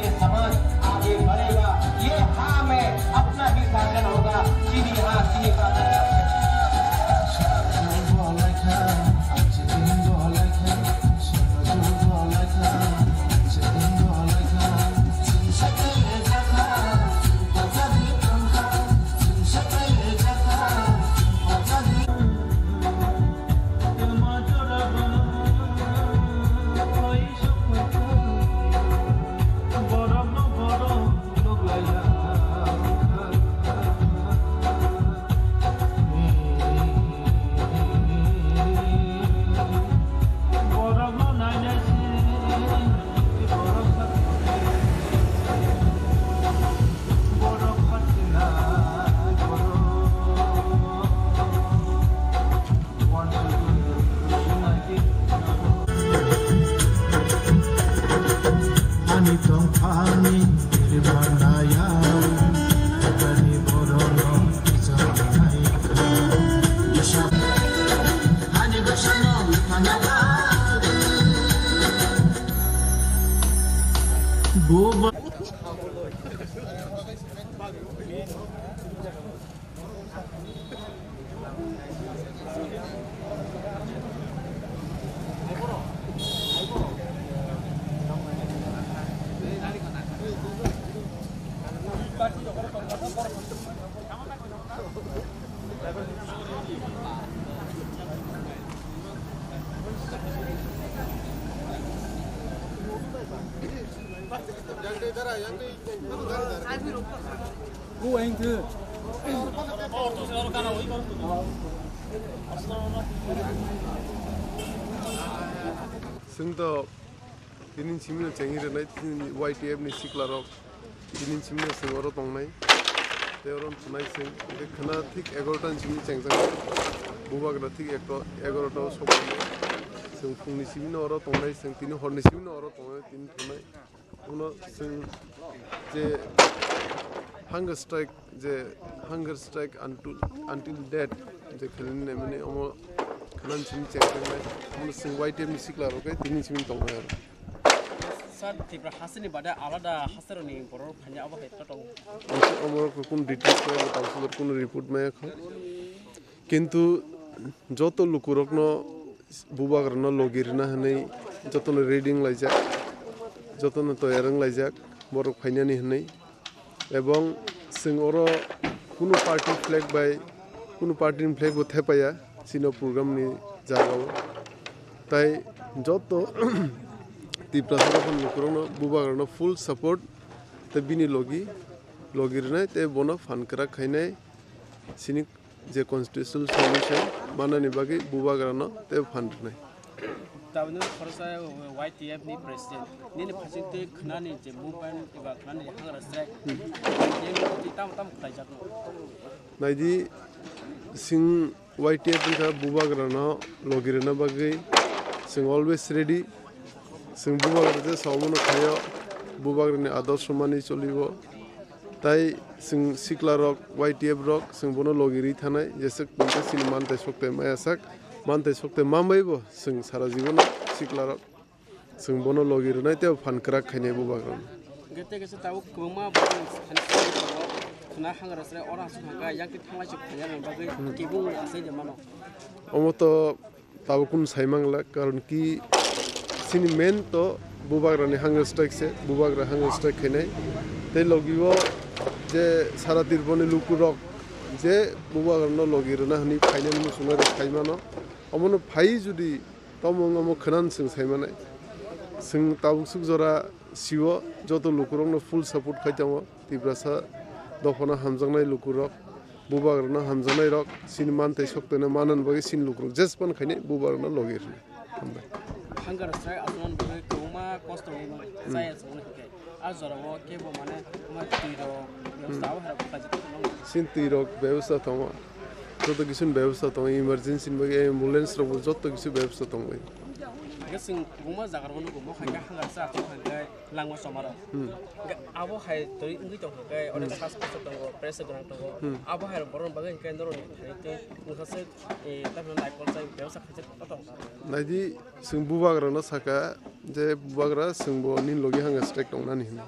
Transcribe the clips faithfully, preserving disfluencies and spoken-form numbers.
ये समाज आगे बढ़ेगा, ये हाँ में अपना ही शासन होगा। चीनी हाँ, चीनी शासन। Ani tongphani tirbanaya, ani borokno kicham naikha. Buba. Chwng to tini simi no chengwi rwnai, tini Y T F ni sikla rok tini simi no chwng oro tongnai, tei oro wngkha nai chwng hwnkhe khwna thik egarota ni simi chengjaknai, bubagra thik ekto egarota o soknai, chwng phung ni simi no oro tongnai, chwng tini hor ni simi no oro tongnai, tini thwngnai. Uno chwng je hunger strike, je hunger strike until, until death, je khailani naimani omo khwna simi chengjaknai. Omo chwng Y T F ni sikla rok khe tini simi tongnai aro. Sir, Tripura hasteni bade alada hasteroni borok phanya abo hai to tongo. Omo rok kunu details maya, tamsok kunu report maya kho. Kintu joto lukurokno bubagrano logi rwna hwnwi jotono ready wnglaijak, jotono toyar wnglaijak borok phainani hwnwi. Ebong chwng oro kunu party flag bai, kunu party ni flag bo thepaiya chini program ni jagao. Tai joto Tiprasa rokni lukurokno bubagrano full support tei bini logi, logi rwnai tei bono phan kwrak khainai chini je constitutional solution manani bagwi bubagrano tei phan rwnai. Tabukni khoroksa Y T F ni president, nini phaisingtwi khwnani je movement eba khwnani je hunger strike, nini tamo tamo khlaijakno? Naidi, chwng Y T F wngkha bubagrano logi rwna bagwi chwng always ready. Chwng bubagra je saomo no khaio, Bubagrani adorsho mani cholibo. Tai chwng sikla rok, Y T F rok, chwng bono logi ri thanai, jeswk tongkhe chini mantai soktai maya sak, mantai soktai mamaibo chwng sara jibono sikla rok. Chwng bono logi rwnai tei phan kwrak khainai bubagrano. Hwnkhe tei kaisa tabuk kwbangma borok thani swnamwi tongo, khwna hangra chwrai oro aswk thangkha, yang twi thanglai se phaina bagwi kebengwi achai de mano. Omo to tabuk kunu sai mangla, karon ki chini main to bubagrani hunger strike se, bubagra hunger strike khainai. Tei logi o je sara Tripurani lukurok je bubagrano logi rwna hwnwi phainani muchungnai rok phai mano. Omono phai judi Tamo wngmo khwnano chwng sai manai. Chwng tabuk swk jora sio joto lukurokno full support khai tongo. Tiprasa dophano hamjaknai lukurok, bubagrano hamjaknairok, chini mantai soktoino manna bagwi chini lukurok jespan khainai bubagrano logi rwnai. Hambai. Hunger strike aswknani bagwi kwbangma kosto wngwi mano. Hmm. Chaya chwngno hinkhe. A jorao kebo mane ma twi rok, hmm, bebosta abo hai rok khlai jagwi tongo. Sin twi rok bebosta tongo. Joto kisu ni bebosta tongo, emergency ni bagwi ambulance rok bo joto kisu bebosta tongo. Hingke chwng kwbangma jaga rok nugo, mo hai khe hangar sa, mo hai khe langma choma rok. Hmm. Hingke abo hai twi wngwi tong khe, onek, hmm, sas kosok tongo, pressure gwnang tongo. Hmm. Abo hai rok borok ni bagwi hingke norok ni thani twi wngkha se, eh, tamni naikol chai bebosta khaijak kotor. Naidi, chwng bubagra no saka je bubagra chwng bo nini logi hwnga strike tongnani hwnwi.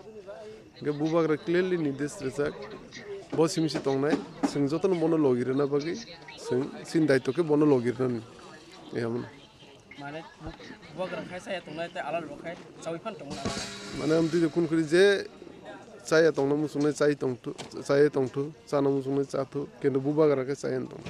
Hingke bubagra clearly nirdesh rijak, bo simi se tongnai, chwng jotono bono logi rwna bagwi chwng chini daityo khe bono logi rwnani. Ehamono. Mane bubagra khai chaya tongnai tei alal bo khai chawi phan tongmani. Mane amtwi de kun khuri je chaya tongna muchungnai chai tongthu, chaya tongthu, chana muchungnai chathu, kintu bubagra khe chaya tong.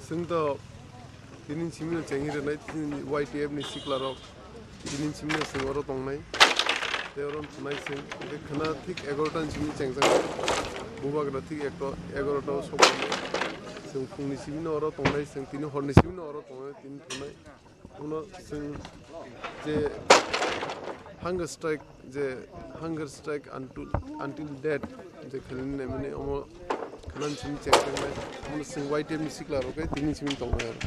Chwng to tini simi no chengwi rwnai, tini Y T F ni sikla rok tini simi no chwng oro tongnai. Tei oro thwnai chwng, hwnkhe khwna thik egarota ni simi chengjak. Bubagra thik ekto, egarota o sokmani. Chwng phungni simi no oro tongnai, chwng tini horni simi no oro tongnai, tini thwnai. Uno chwng je hunger strike, je hunger strike until, until death, je khailani naimani omo khwna simi chengjaknai. Uno chwng Y T F ni sikla rok khe tini simi tongnai aro.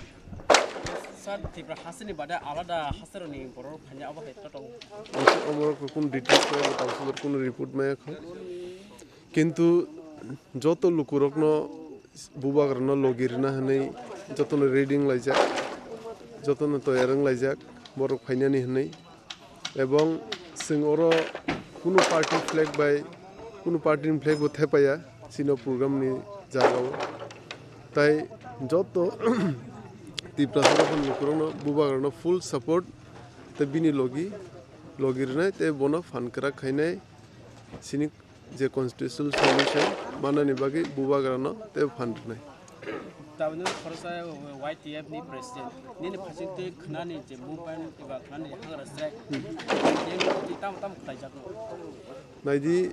Sir, Tripura hasteni bade alada hasteroni borok phaina abo hai to tongo. Omo rok kun details bai bo tamsok kun report maya kho. Kintu joto lukurokno bubagrano logi rwna hwnwi jotono ready wnglaijak, jotono toyar wnglaijak borok phainani hwnwi. Ebong chwng oro kunu party flag bai, kunu party ni flag bo thepaya chini program ni jagao. Tai joto Tiprasa rokni lukurokno bubagrano full support tei bini logi, logi rwnai tei bono phan kwrak khainai chini je constitutional solution manani bagwi bubagrano tei phan rwnai. Tabukni khoroksa Y T F ni president nini phasing twi khwnani je movement eba khwnani hangra strike, tamo tamo khlaijakno. Naidi,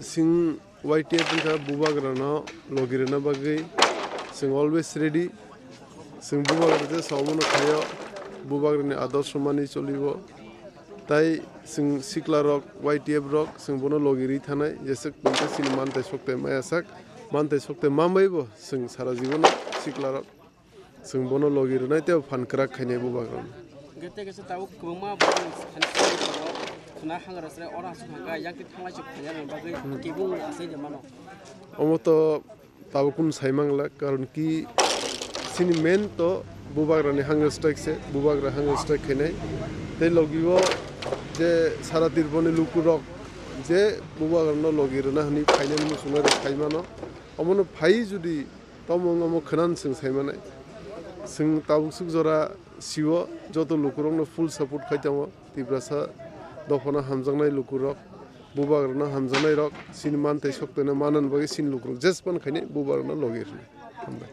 chwng Y T F wngkha bubagrano logi rwna bagwi chwng always ready. Chwng bubagra je saomo no khaio, bubagrani adorsho mani cholibo. Tai chwng sikla rok, Y T F rok, chwng bono logi rwi thanai, jeswk tongkhe chini mantai sokte maya sak, mantai sokte manbaibo chwng sara jibono sikla rok, chwng bono logi rwnai tei phan kwrak khainai bubagrano. Gete gete tabuk kwbangma borok khana hangra sre ora asuk hangka yang thanglai chuk khaina bagwi kibung asai de mano. Omo to Tabuk kunu sai mangla, karon ki chini main to bubagrani hunger strike se, bubagra hunger strike khainai. Tei logi o je sara Tripura ni lukurok je bubagrano logi rwna hwnwi phainani muchungnai rok phai mano. Omono phai judi tamo wng omo khwnani chwng sai manai. Chwng tabuk swk jora sio joto lukurokno full support khai tongo. Tiprasa dophano hamjaknai lukurok, bubagrano hamjaknairok, chini mantai soktwino manani bagwi chini lukurok jespan khainai bubagrano logi rwnai. Hambai.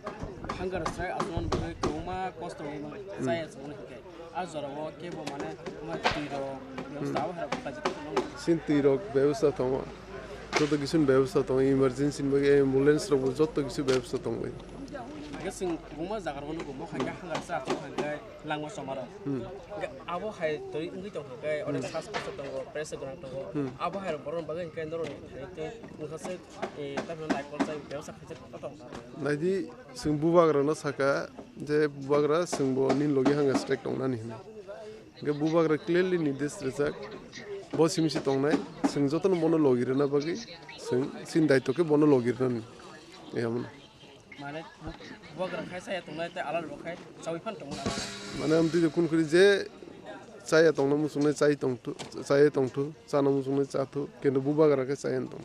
Hunger strike aswknani bagwi kwbangma kosto wngwi mano. Hmm. Chaya chwngno hinkhe. A jorao kebo mane ma twirok, hmm, bebosta abo hai rok khlai jagwi mano. Chini twirok bebosta tongo. Joto kisuni bebosta tongo, emergency ni bagwi ambulance rokbo joto kisu bebosta tongbai. Hwnkhe chwng kwbangma jaga rokno nugo, mo hai khe hunger strike aswk hai khe. Langma choma rok. Hmm. Hwnkhe abo hai twi wngwi tongkha khe, hmm, onek sas kosto tongo, pressure gwnang tongo. Hmm. Abo hai rok borok ni bagwi hwnkhe norok ni thani twi wngkha se, eh, tamni naikol chai bebsa khaijak tongkha. Naidi, chwng bubagra no saka je, bubagra, chwng bo nini logi hunger strike tongnani hwnwi. Hwnkhe bubagra clearly nirdesh rijak, bo simi se tongnai, chwng jotono bono logi rwna bagwi chwng chini daitw khe bono logi rwnani. Ehamono. Mane, bu-, bubagra khai chaya tongnai tei alal rok khai chaui phan tongmani. Mane, amtwi de kun khuri je chaya tongna muchungnai chai tongthu, chaya tongthu, chana muchungnai chathu, kintu bubagra khe chaya tong.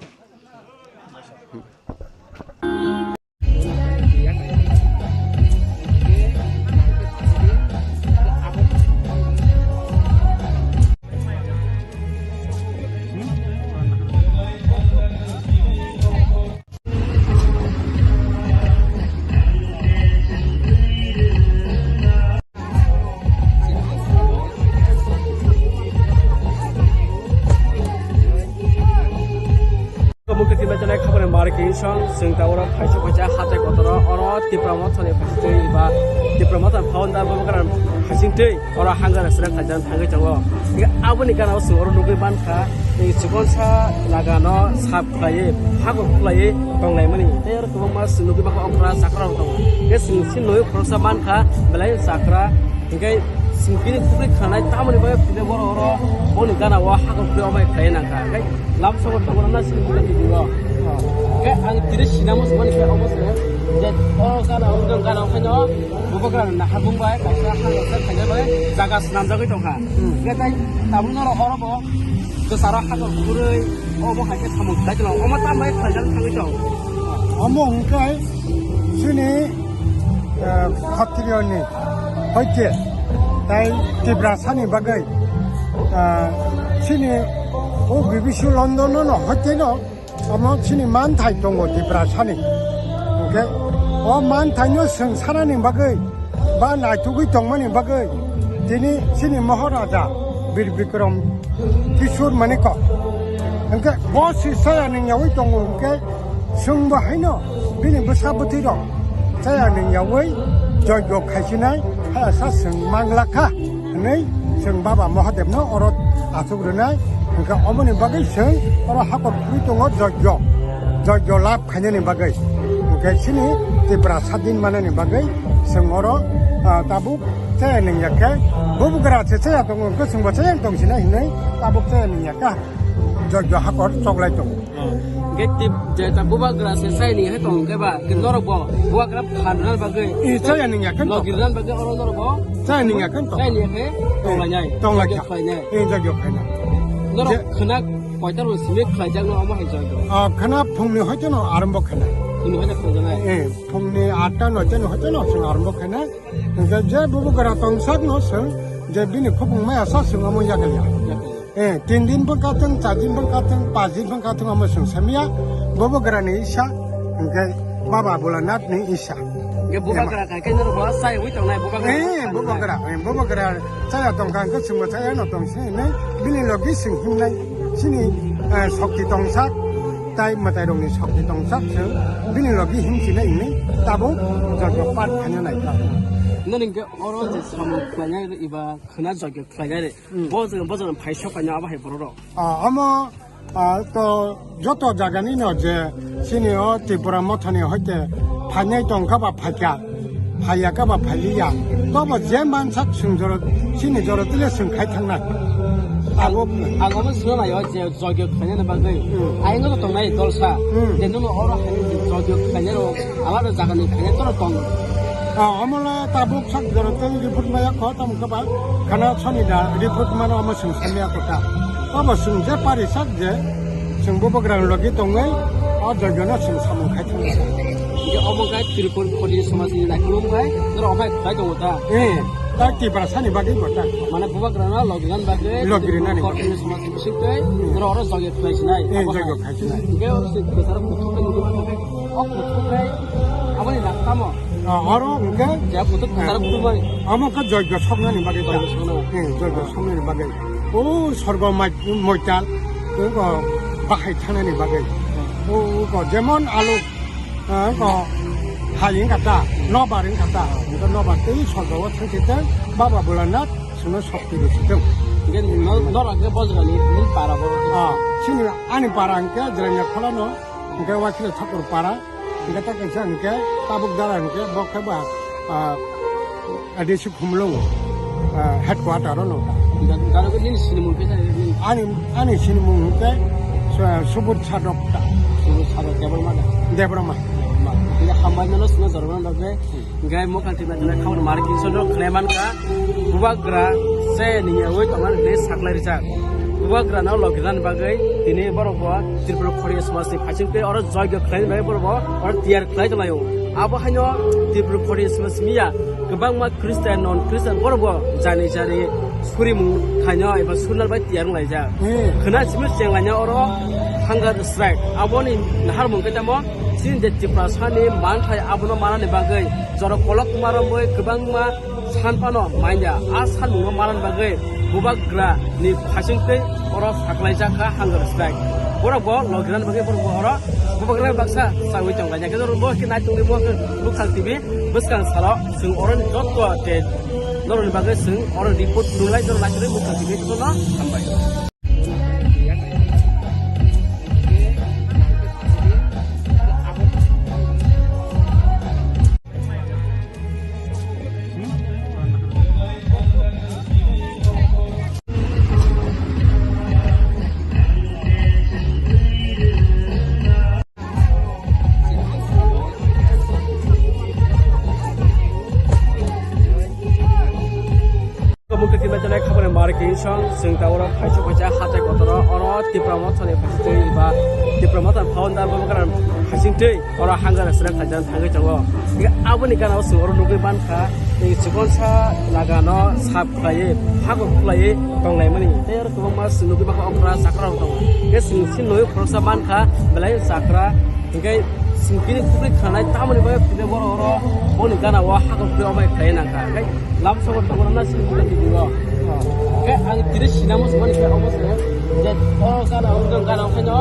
Mukti tima janai khabani mari kinsong, sing ta oro phaisa phaisa hatai kotoro, oro Tipra Motha ni phaisa twi ba Tipra Motha phone da Bubagra hasing twi oro hangar srek khaijak thangwi tongo. Hinkhe aboni gana o chwng oro nugwi mankha, tei chikonsa jaga no sap khlaiwi, hakor khlaiwi tonglaimani. Tei oro kwbangma chwng nugwi mankha okra chakra rok tongo. Hinkhe chwng chini nugwi khoroksa mankha belai chakra. Hinkhe chwng bini khukui khanai tamoni bagwi phile borok oro boni gana o hakor khlaiwi obai khlaiwi nangkha. Hinkhe lam sobo tongo na chini bini video. Hinkhe ang tini sinamo sumani khe omo se je o gana o gana o khaino Bubagra ni naharmung bai kaisa hangsa khaina bai jaga swnamjagwi tongkha. Hmm. Hinkhe tai tabuk norok oro bo kwcharo hakor khurui obo hai khe samung khlai tongkha. Omo tambai khlaijak thangwi tong. Omo hwnkhe chini, eh, Khatriyo ni hoite tai Tiprasa ni bagwi, eh, chini o B B C London no hoite no Omo chini manthai tongo Tiprasani. Hwnkhe o manthaino chwng sanani bagwi ba naitugwi tongmani bagwi tini chini Maharaja Bir Bikram Kishore Manikya. Hwnkhe bo si chaya ningyaui tongo hwnkhe chwngbo haino bini bwsa bwtwirok chaya ningyaui joigo khaisinai hayasa chwng manglakha. Hwnwi chwng Baba Mahadevno oro achuk rwnai, hwnkhe omoni bagwi chwng oro hakor khurwi tongo joigyo, joigyo lab khainani bagwi. Hwnkhe chini Tiprasa din manani bagwi chwng oro, ah, tabuk chaya nungya khe, bubagra se chaya tongo, hwnkhe chwngbo chaya tong sinai hwnwi tabuk chaya nungya kha, joigyo hakor choklai tongo. Hwnkhe tip-, je ta bubagra se chayani hai tong khe ba, khe norok bo bubagra phan rwna bagwi, i chayani ya khe tong. Logi rwna bagwi oro norok bo chayani ya khe tong. Chayani ya khe tong lainai. Tong lai kha. Khlainai. I jagyo khaina. Norok je khwna koita ro simi khlaijakno omo hai jagyo. Ah, khwna phungni hoite no arombo khaina. Phungni hoite khlaijaknai. Eh, phungni atta noita no hoite no sing arombo khaina. Hwnkhe je bubagra tongsak no sing je bini khupung maya sak sing omo yakalya. Yakalya. Eh, tin din pun katung, char din pun katung, panch din pun katung, amo chwng samya, bubagra ni isa, hwnkhe Baba Bholanath ni isa. Hwnkhe bubagra kai kai norok bo chai wi tongnai, bubagra. Eh, bubagra, eh, bubagra chaya tongkha, hwnkhe chwngbo chaya no tong se, hinwi bini logi chwng himnai, chini, eh, shokti tongsak, tai mwtai rokni shokti tongsak chwng, bini logi himsinai hinwi tabuk joto pat khaina naikha. Noni hwnkhe oro je samung khlainai iba khwna jagyo khlainai. Hmm. Bo jagao, bo jagao phai sok paina abo hai borok rok. Ah, omo, ah, to joto jagani no je chini o Tripura mothani hoite phainai tongkha ba phaikha, phaiya kha ba phailiya. Tobo je mansak chwng joro, chini joro tile chwng khai thangnai. Abo ang omo swngna naio je jagyo khlainani bagwi. Hmm. Aino to tongnai dolsa. Hmm. Je nono oro hai je jagyo khlainai rok alada jagani khlainai toro tong. Ah, omo le tabuk sak joro tei report maya kho tamo khe ba khana soni da report mano omo chwng samya kota. Obo chwng je pari sak je chwng bubagra logi tongwi o jagyo no chwng samung khai thangwi. Je obo khai Tripura khoti somajni naikolong khai norok omo khai tongo ta. Eh, ta Tiprasani bagwi kota. Mane bubagra no logi rwna bagwi Logi rwnani khoti somajni bising tei norok oro jagyo khlai sinai. Eh, jagyo khai sinai. Hingke oro se kwcharo kuthuk khe nukgo, o kuthuk khe aboni nang tamo? Ah, oro hingke? Je kuthuk kwcharo kuthuk bai. Amo khe joigyo soknani bagwi ta. Joigyo soknani. Hmm, joigyo soknani bagwi. O sorgo mai-, moital, o bahai thangnani bagwi. O, o jemon alu, ah, o hai wngkha ta, nobar wngkha ta. Hingke nobar tei sorgo o thangsi tei Baba Bholanath chwngno sokti rwsitwng. Hingke no-, norok hingke bojrani nini para bo? Ah, chini ani para hingke Jirania Kholano. Hingke Wakhila Thakur para, hingke ta kaisa hingke tabuk dara hingke bo khe ba, ah, A D C Khumlung, ah, headquarter o no. Dara ko nini sinimung kisa nini? Ani, ani sinimung hingke Su-, Subud Sadok ta. Subud Sadok Debbarma da? Debbarma. Debbarma. Hingke hambai no sino jorman rok de. Hingke mokang tima tima khabar mari kinso no khlai mankha. Bubagra se ningya oi tongmani hwnwi saklai rijak. Bubagra no logi rwna bagwi tini borok bo Tripura Khoriya Samaj ni phaising tei oro joigyo khlaina bagwi borok bo oro tiyar khlai tonglaio. Abo haino Tripura Khoriya Samaj miya kwbangma Christian, non Christian borok bo jani jani surimung khaino eba surna bai tiyar wnglaijak. Hmm. Khwna simi chenglaina oro hunger strike. Aboni naharmung khe tamo chini je Tiprasani manthai abono manani bagwi jorok kolok kuma romwi kwbangma san phano manya, a sanmungno manani bagwi bubagra ni phaising tei oro saklaijak kha hunger strike. Borok bo logi rani bagwi borok bo oro bubagra baksa chawi tong lai. Hwnkhe norok bo khe nai tongwi bo khe Local T V bwskang salo chwng oro ni joto je norok ni bagwi chwng oro report nung lai, norok nai tongwi Local T V jotono hambai. Mukti tima janai khabani mar kinsong, chwng ta oro phaisok phaisa hatai kotoro, oro Tipra Mothani phaising twi ba Tipra Mothani founder bo bwkha phaising twi. Oro hangara srek khaijak thangwi tongo. Hingke aboni gana o chwng oro nugwi mankha, tei chikonsa nagano sap khlaiwi, hakor khlaiwi tonglaimani. Tei oro kwbangma chwng nugwi mankha, okra chakra rok tongo. Hingke chwng chini nugwi khoroksa mankha, belai chakra. Hingke chwng bini kubui khanai tamoni bagwi phide borok oro boni gana o hakor khlaiwi obai khlaiwi nangkha. Hingke lam sogor tongmani chini bukhuk twi o. Hingke ang tini sinamo sumani khe omo se je o gana o gana o khaino.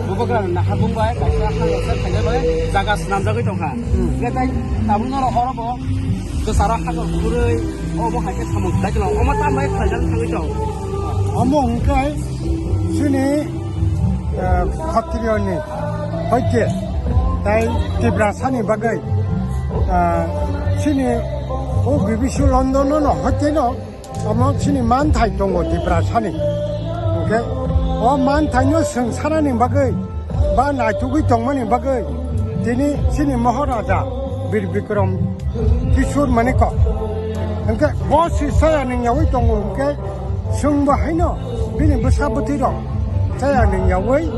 Bubagra ni naharmung bai kaisa hangsa khaina bai jaga swnamjagwi tongkha. Hmm. Hwnkhe tai tabuk norok oro bo kwcharo hakor khurwi obo hai khe samung khlai tong. Omo tambai khlaijak thangwi tong. Omo hwnkhe chini, eh, Khatriyani hoite tai Tiprasani bagwi, eh, chini o B B C London no hoite no Omo chini manthai tongo Tiprasani. Hwnkhe o manthaino chwng sanani bagwi ba naitugwi tongmani bagwi tini chini Maharaja Bir Bikram Kishore Manikya. Hwnkhe bo si chaya nungyawi tongo hwnkhe chwngbo haino bini bwsa bwtwirok chaya nungyawi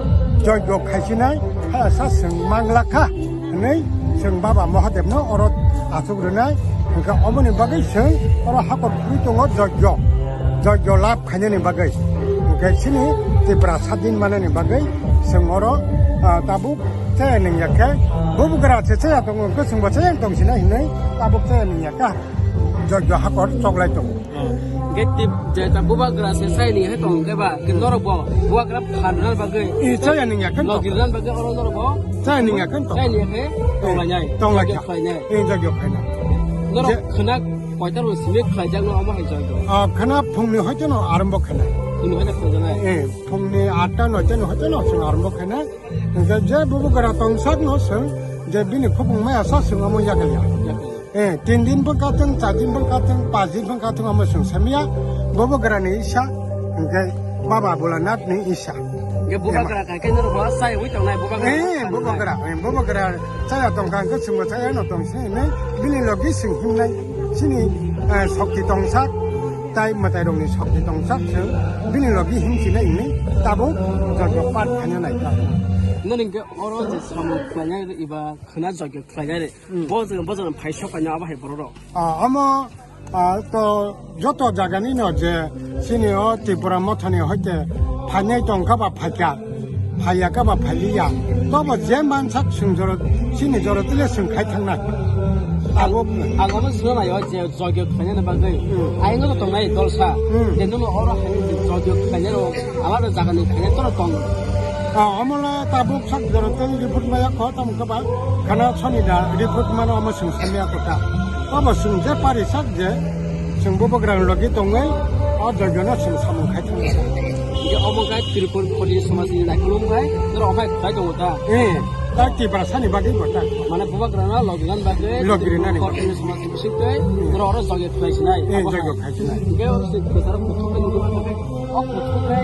joigo khaisinai haya sa chwng manglakha. Hwnwi chwng Baba Mahadevno oro achuk rwnai, hwnkhe omoni bagwi chwng oro hakor khurwi tongo joijo, joijo lab khainani bagwi. Hwnkhe chini Tipra sadin manani bagwi chwng oro, ah, tabuk chaya nungya khe, bubagra se chaya tongo, hwnkhe chwngbo chaya tongsinai hwnwi tabuk chaya nungya kha, joijo hakor choklai tongo. Hwnkhe tip-, je ta bubagra se chayani hai tong khe ba, hwnkhe norok bo bubagra phan rwna bagwi. Eh, chayani ya khe logi rwna bagwi oro norok bo chayani ya khe tong. Chayani ya khe tong lainai. Tong lai kha. Khlainai. Eh, jagyo khainai. Norok je khwna koitar bo simi khlaijak no omo hai jagyo. Ah, khwna phungni hoite no arombo khainai. Phungni hoite khlaijaknai. Eh, phungni atta noita ni hoite no chwng arombo khainai. Hwnkhe je bubagra tongsak no chwng je bini khupung maya sa chwng omo yakalya. Yakalya. Eh, tin din pun katung, char din pun katung, panch din pun katung amo chwng samya, bubagra ni isa, hwnkhe Baba Bholanath ni isa. Hwnkhe bubagra kai khe norok bo chaywi tongnai bubagra. Eh, bubagra, eh, bubagra chaya tongkha hwnkhe chwngbo chaya no tongsi hinwi bini logi chwng himnai chini, eh, shokti tongsak, tai mwtai rokni shokti tongsak chwng bini logi himsinai hinwi tabuk jagyo pat khaina naikha. Nini hwnkhe oro je samung khlainai iba khwna jagyo khlainai. Hmm. Bo jaga, bo jaga phai sok paina abo hai borok rok. Ah, omo, ah, to joto jaga ni no je chini o Tripura Mothani hoite phainai tongkha ba phaikha, phaiya kha ba phailiya. Tobo je mansak chwng joro, chini joro tile chwng khai thangnai. Abo ang omo swnam ayo je jogyo khlainani bagwi. Hmm. Ayang no tongnai dolsa. Hmm. Je nono oro hai jogyo khlainai rok. Alada jaga ni khaina toro tong. Ah, omola tabuk sak jora tei report maya kho tamo khe ba khana soni da report mano omo chwng samya kho ta. Obo chwng je pari sak je chwng bubagra logi tongwi o jagano chwng samung khai thangwi. Hingke omo khe Tripur khoti somajni naikolom khai norok ophai khlai tongo ta. Eh, ta Tiprasani bagwi bo ta. Mane bubagrano logi rwna bagwi Logi rwnani bagwi. Khotini somajni bising tei Hmm. norok oro jagyo khlai sinai. Eh, Abo jagyo hai. khai sinai. Hingke oro se kwcharo kuthuk khe nugwi mano. O kuthuk khe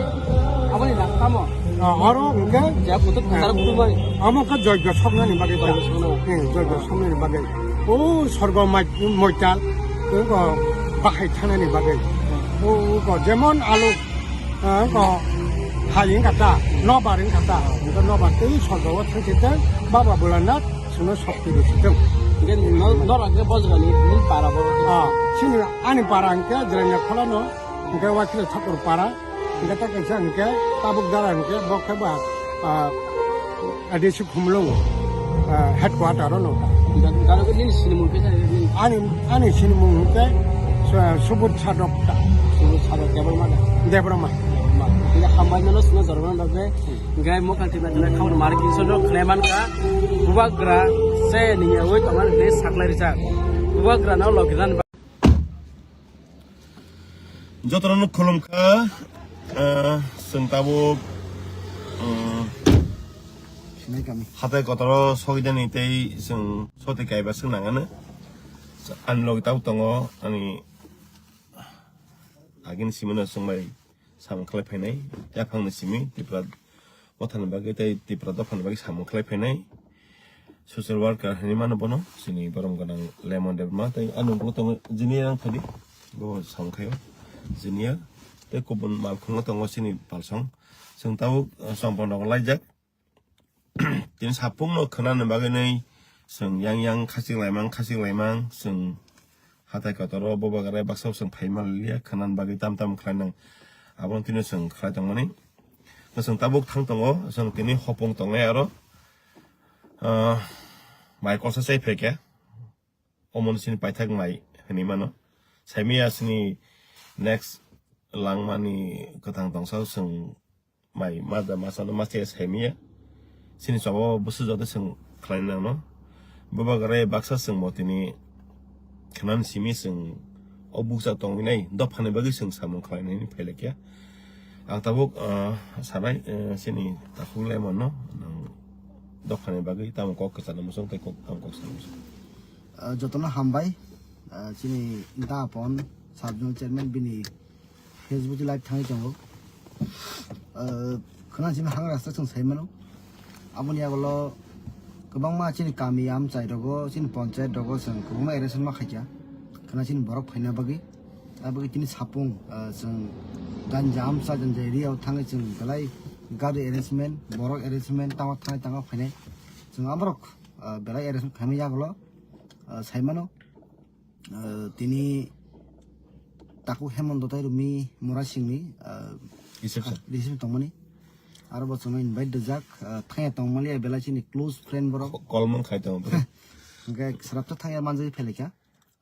aboni rang tamo? Ah, oro hingke, Je kuthuk kwcharo kuthuk bai. Amo khe joigyo soknani bagwi ta. Joigyo soknani. Hmm, joigyo soknani bagwi. O sorgo mai-, moital, o bahai thanani bagwi. O, o ko jemon alu, ah, ko hai wngkha ta, nobar wngkha ta. Hingke nobar tei sorgo o thangsi tei Baba Bholanath chwngno sokti rwsi thung. Hingke no-, norok khe bojrani nini para bo? Ah, chini ani para hingke Jirania Kholano. Hingke Wakhila Thakur para, hingke ta kaisa hingke tabuk dara hingke bo khe ba, ah, A D C Khumulwng, ah, headquarter o no. Da-, dara nini sinimung kisa nini? Ani, ani sinimung hingke Su-, Subud Sadok ta. Subud Sadok Debbarma da? Debbarma. Debbarma. Hingke hambai nono sino jorma bagwi. Gai mokang tina tina khaun mari kinso no khnai man ka. Bubagra se ni ya woi tong man ne saklai rijak. Bubagra no lok ran ba. Jotono no khulum kha. Eh, seng tabuk, eh, Sinai kami. Hatai kotoro sogidani tei seng soti kaiba seng nangano. Ani logi tabuk tongo ani agini simino seng bai samung khlai phainai. Yaphangni simi Tripura mothani bagwi tei Tripura dophani bagwi samung khlai phainai. Social worker hinwi mano bono, chini borom gwnang Lemon Debbarma tei ano bo tongo Junior ang thadi, bo samung khaio Junior tei kubun malkhungo tongo chini palsong. Chwng tabuk, eh, sompon rok laijak. Tini sapungno khwnani bagwi nai chwng yang yang khachik laimang, khachik laimang, chwng hatai kotoro bubagra baksa chwng phaima liya khwnani bagwi tam tam khlainang. Abono tini chwng khlai tongmani. Chwng tabuk thang tongo, chwng tini hopung tongnai aro, ah, mai kosa chai phaikha. Omo chini paithak mai hinwi mano. Saimaya chini next langmani kwthang tongsa chwng mai mada masano masa saimaya. Chini choba bwswk joto chwng khlaina nangno. Bubagra baksa chwng bo tini khwnani simi chwng o bukcha tongwi nai dophani bagwi chwng samung khlainani phailaikha. Ang tabuk, ah, sanai, eh, chini takhuk Lemonno nang dophani bagwi tamo kok kwchana muchung tei kok tamo kok sana muchung. Ah, jotono hambai, ah, chini da apon sub zonal chairman bini Facebook live thangwi tongo. Ah, khwna chini hangra sak chwng sai mano. Aboni yagulo kwbangma chini kami amchai rogo, chini panchayat rogo chwng kwbangma arrangement ma khaikha. Khwna chini borok phaina bagwi, abagwi tini sapung, ah, chwng ganja amcha ganja area o thangwi chwng belai gari arrangement, borok arrangement tamo thangwi tamo phainai. Chwng amorok, ah, belai arrangement khaimani yagulo, ah, sai mano. Ah, tini takhuk Hemant tei Rumi Murasingni, ah, reception. Reception tongmani. Aro bo chwngno invite rijak, ah, thangya tongmani belai chini close friend borok. Ko-, call man khai tongo borok. Hwnkhe srapsa thangya manjagwi phailaikha.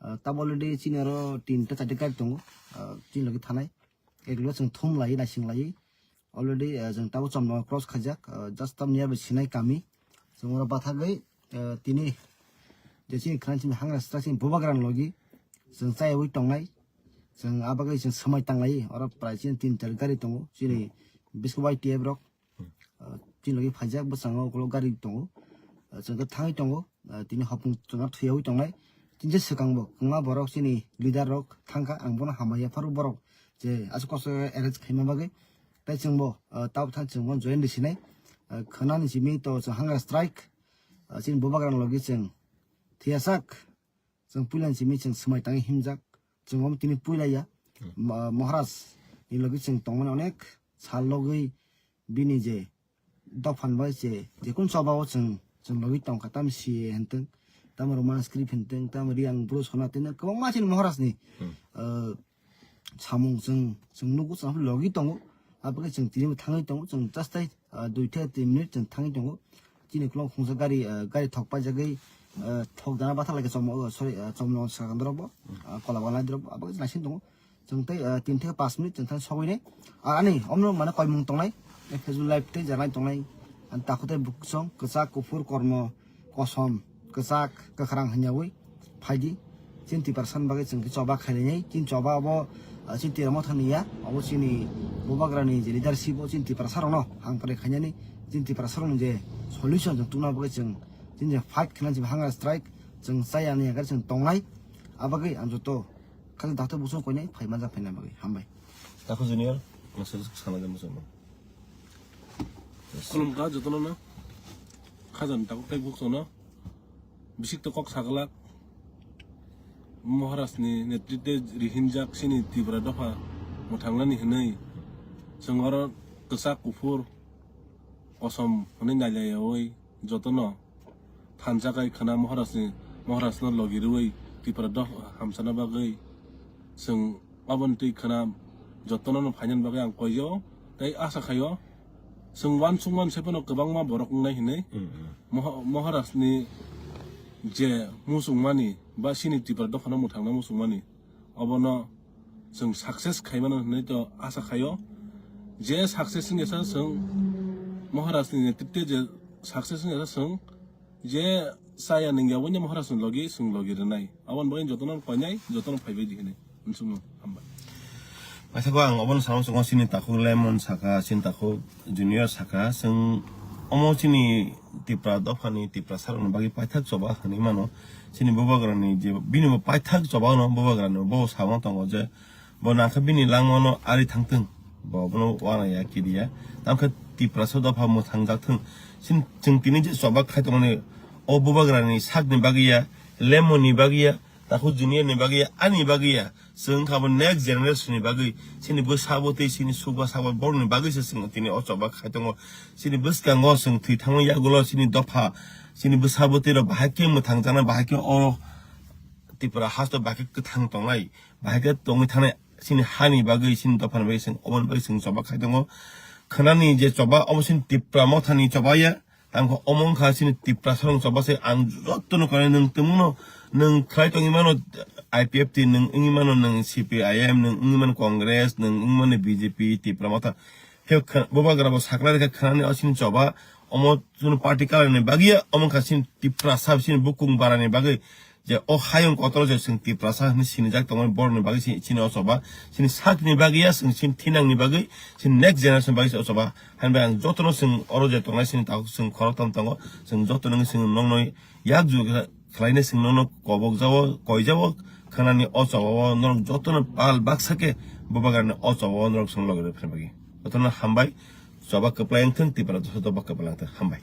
Ah, tabuk already chini aro tinta charta gari tongo. Ah, chini logi thanai. Eklo chwng thum lai, naising lai. Already, ah, chwng tabuk chomno cross khaijak, ah, just tamni abo sinai kami. Chwng oro bathagwi, ah, tini je chini khwlai chini hangra sitra chini bubagrani logi chwng chayawi tongnai. Chwng abagwi chwng swmai tanglai. Oro prai chini tin char gari tongo. Chini biskit bai T F rok. Ah, chini logi phaijak bwskango ukulok gari tongo. Ah, chwng khe thangwi tongo. Ah, tini hopung chwngno thuyawi tongnai. Tini je swkang bo kwbangma borok chini leader rok thangkha, ang bono hambai yapharo borok je aswk kosto arrange khaima bagwi. Tei chwngbo, ah, tabuk thang chwngbo join risinai. Ah, khwnani simi to chwng hunger strike. Ah, chini bubagrani logi chwng thiyasak. Chwng puilani simi chwng swmai tangwi himjak. Chwng omo tini puila ya. Hmm. Ma-, Maharaj ni logi chwng tongmani onek sal logwi bini je dophan bai se, jekun choba o chwng, chwng logi tongkha, tamo C A A hintwng, tamo Roman script hintwng, tamo Riang Bru Sona tei kwbangma chini Maharaj ni, hmm, ah, samung chwng, chwng nugo, chwng logi tongo, aboni chwng tini thangwi tongo, chwng just tai, ah, dui thai tin minute chwng thangwi tongo, chini ukulok khungsa gari, ah, gari thok paijagwi, ah, thok dana bathar lai khe chom, oh, sorry, ah, chomno sakandrok bo, ah, kola bagan lai drop bo, aboni naising tongo. Chwng tei, ah, tin theke pas minute chwng thang sogwi nai. Ah, ani omno mane koimung tongnai. Eh, Facebook live tei janai tongnai. Ani takhuk tei buksong, kwchak, kuphur, kormo, kosom, kwchak, kwkhrang hwnyawi phaidi. Chini Tiprasa ni bagwi chwng khe choba khainai. Chini choba abo, ah, chini Tiprasa mothani ya. Abo chini bubagrani je leadership o chini Tiprasa rokno hangpre khainani. Chini Tiprasa rokni je solution chwng tungna bagwi chwng chini je fight khainani je hunger strike chwng chaya ni yagar chwng tongnai. Abagwi ang joto Khali daktor busong koinai phai manja phaina bagwi. Hambai. Takhuk Junior, nasa sana jam busong. Khulumkha jotono no. Khajani takhuk tei buksong no. Bisik to kok saglak. Maharaj ni netritwe rihinjak chini Tripura dopha mwthangnani hinwi. Chwng oro kwchak kuphur kosom hwnwi nailayawi jotono thansa khai khwna Maharajni, Maharajno logi rwui Tripura dopha hamsana bagwi chwng aboni twi khwna jotono no phainani bagwi ang koiyo tei asa khaio chwng uansuk uansai phano kwbangma borok wngnai hinwi. Mm, mm. Moha-, Maharajni je muchungmani ba chini Tripura dophano mwthangna muchungmani obono chwng success khaimano hinwi to asa khaio. Je success wngya sa chwng Maharaj ni netrite je success wngya chwng je chaya nungya wngya Maharaj ni logi chwng logi rwnai. Aboni bagwi jotono painai, jotono phaibai di hinwi. Unsukno hambai. Paithakgo ang obono samung chukgo chini takhuk Lemon sakha, chini takhuk Junior sakha, chwng omo chini Tipra dophani Tiprasarokni bagwi paithak choba hinwi mano. Chini bubagrani je bini bo paithak choba no bubagrani bo samung tongo je bo nangkhe bini langmano ari thangtwng, bo bono uanaya kiriya. Tamkhe Tiprasa dopha mwthang jak thwng. Chini, chwng tini je choba khai tongmani o bubagrani sakni bagwi ya, Lemon ni bagwi ya, takhuk Junior ni bagwi ya, ani bagwi ya. Chwng wngkha bo next generation ni bagwi, chini bwsa bwtwi, chini suba saba borokni bagwi se chwng tini o choba khai tongo. Chini bwskango chwng thwi thangma yagulo chini dopha, chini bwsa bwtwi rok bahai khe mwthang jaknai, bahai khe o Tripura hasto bahai khe kwthang tongnai, bahai khe tongwi thangnai chini hani bagwi, chini dophani bagwi chwng oboni bagwi chwng choba khai tongo. Khwnani je choba obo chini Tipra mothani choba ya. Tamo khe omo wngkha chini Tiprasa rok choba se ang jotono kare nwng tongmano, nwng khlai tongwi mano I P F T, nwng wngwi mano nwng C P I M, nwng wngwi mano Congress, nwng wngwi mano B J P, Tipra motha. He khe bubagra bo sakla rikha khwnani o chini choba, omo chini party kalarni bagwi ya, omo wngkha chini Tiprasa chini bukung barani bagwi. Je o hayung kotor je chwng Tiprasa hinwi sinijak tongmani borokni bagwi si-, chini o choba, chini sakni bagwi ya, chwng chini thinangni bagwi, chini next generation bagwi se o choba. Hainbai ang jotono chwng oro je tongnai chini takhuk chwng khoroktham tongo, chwng jotono wngwi chwng nokno yak ju khlainai chwng nokno kobok jao, koi jao, khwnani o choba o norok jotono pal baksa khe bubagrani o choba o norok chwng logi rw phai bagwi. Jotono hambai. Choba kwplai wngthung, Tipra joto ba kwplai wngthung. Hambai.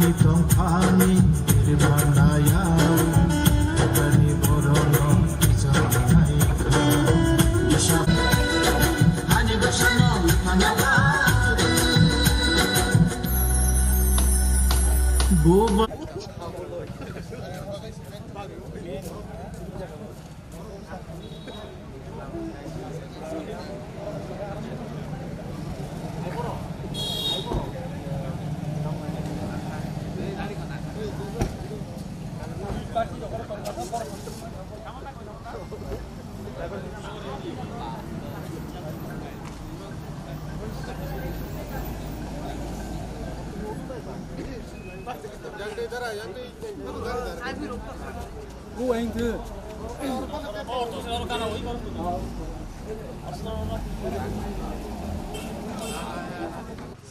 Tongphani tirbanaya, tongphani borono kichongnai kha. Ani bwsano mithana ba. Buba.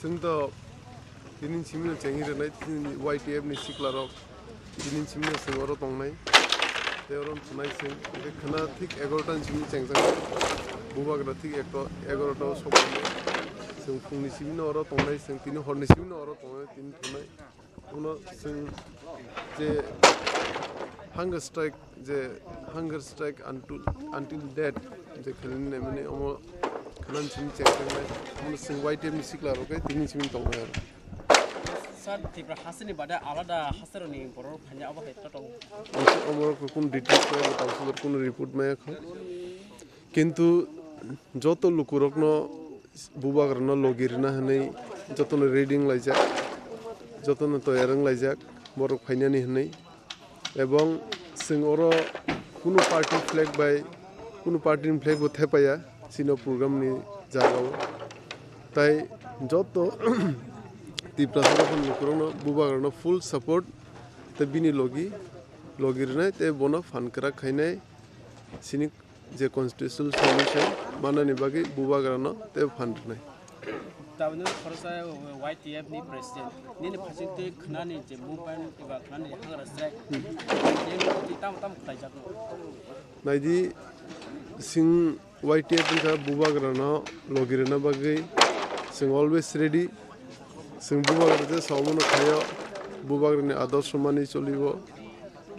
Chwng to tini simi no chengwi rwnai, tini Y T F ni sikla rok tini simi no chwng oro tongnai, tei oro thwnai chwng, hwnkhe khwna thik egarota ni simi chengjaknai, bubagra thik ekto egarota o soknai, chwng phungni simi no oro tongnai, chwng tini horni simi no oro tongnai, tini thwnai. Uno chwng je hunger strike, je hunger strike until, until death, je khainani naimani omo khwna simi chengjaknai. Uno chwng Y T F ni sikla rok khe tini simi tongnai aro. Sir, Tripura hasteni bade alada hasteroni borok phanya abo hai to tongo. Omo rok kun details bai bo tang sudor kun report maya kho. Kintu joto lukurokno bubagrano logi rwna hwnwi jotono ready wng laijak, jotono toyar wng laijak borok phainani hwnwi. Ebong chwng oro kunu party flag bai, kunu party ni flag bo thepaya chini program ni jagao. Tai joto Tiprasa rok lukurokno bubagrano full support tei bini logi, logi rwnai tei bono phan kwrak khainai chini je constitutional solution manani bagwi bubagrano tei phan rwnai. Tabukni khoroksa Y T F ni president nini phasing twi khwnani je movement eba khwnani hangra strike, nini twi tamo tamo khlaijakno? Naidi, chwng Y T F wngkha bubagrano logi rwna bagwi chwng always ready. Chwng bubagra je saomo no khaio, bubagrani adorsho manwi cholibo.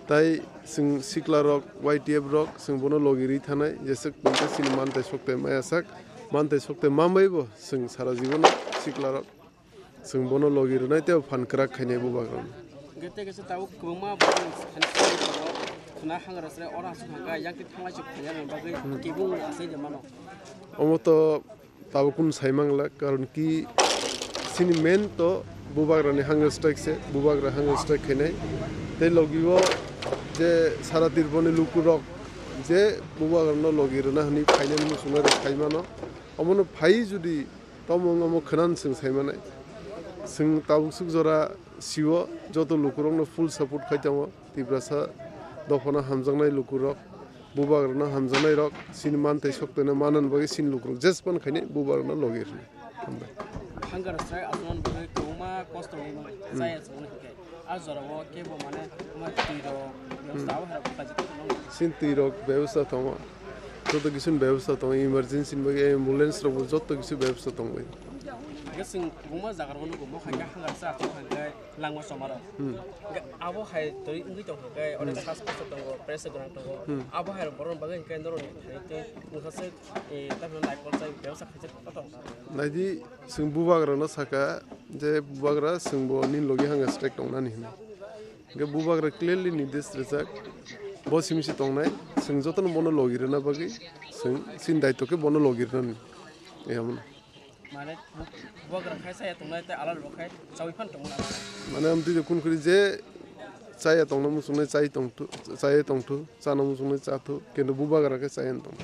Tai chwng sikla rok, Y T F rok, chwng bono logi rwi thanai, jeswk tongkhe chini mantai soktai maya sak, mantai soktai manbaibo chwng sara jibono sikla rok, chwng bono logi rwnai tei phan kwrak khainai bubagrano. Hwnkhe tei kaisa tabuk kwbangma borok thani sini tongo, khwna hangra chwrai oro aswk thangkha, yang twi thanglai chuk khaina bagwi kibung asai de mano. Omo to Tabuk kunu sai mangla, karon ki chini main to bubagrani hunger strike se, bubagra hunger strike khainai. Tei logi o je sara Tripura ni lukurok je bubagrano logi rwna hwnwi phainani muchungnai rok phai mano. Omono phai judi tamo wng omo khwnani chwng sai manai. Chwng tabuk swk jora sio joto lukurokno full support khai tongo. Tiprasa dophano hamjaknai lukurok, bubagrano hamjaknairok, chini mantai soktoino manani bagwi chini lukurok jespan khainai bubagrano logi rwnai. Hambai. Hunger strike aswkmani bagwi kwbangma kosto wngwi mano, chaya chwngno hinkhe. A jorao kebo mane, omo twirok, bebosta abo hai rok khlaijak tongo. Chini twirok bebosta tongo. Joto kisuni bebosta tongo, emergency ni bagwi ambulance rokbo joto kisu bebosta tongbai. Hwnkhe chwng kwbangma jaga rokno nugo, mo hai khe hunger strike aswk hai khe. Langma choma rok. Hmm. Hwnkhe abo hai twi wngwi tong khe, onek Hmm. sas kosto tongo, pressure gwnang tongo. Hmm. Abo hai rok borok bagwi hwnkhe norok ni thani twi wngkha se, eh, tamni naikol chai bebsa khaijak kotor. Naidi, chwng bubagra no saka je bubagra chwng bo nini logi hunger strike tongnani hwnwi. Hwnkhe bubagra clearly nirdesh rijak, bo simi se tongnai, chwng jotono bono logi rwna bagwi chwng chini daitw khe bono logi rwnani. Ehamno. Mane, bu-, bubagra khai chaya tongnai tei alal rok khai chawi phan tongmani. Mane, amtwi de kun khuri je chaya tongna muchungnai chai tongthu, chaya tongthu, chana muchungnai chathu, kintu bubagra khe chaya tong.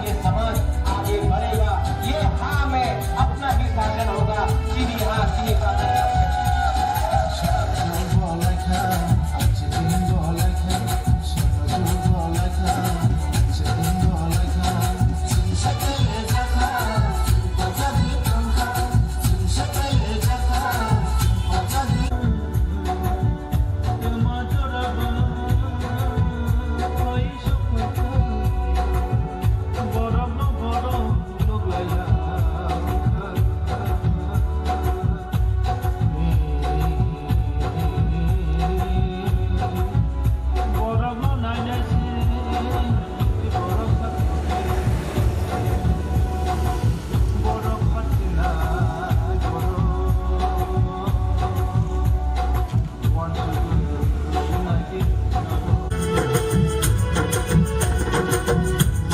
ये समाज आगे बढ़ेगा, ये हाँ में अपना ही शासन होगा। चीनी हाँ, चीनी का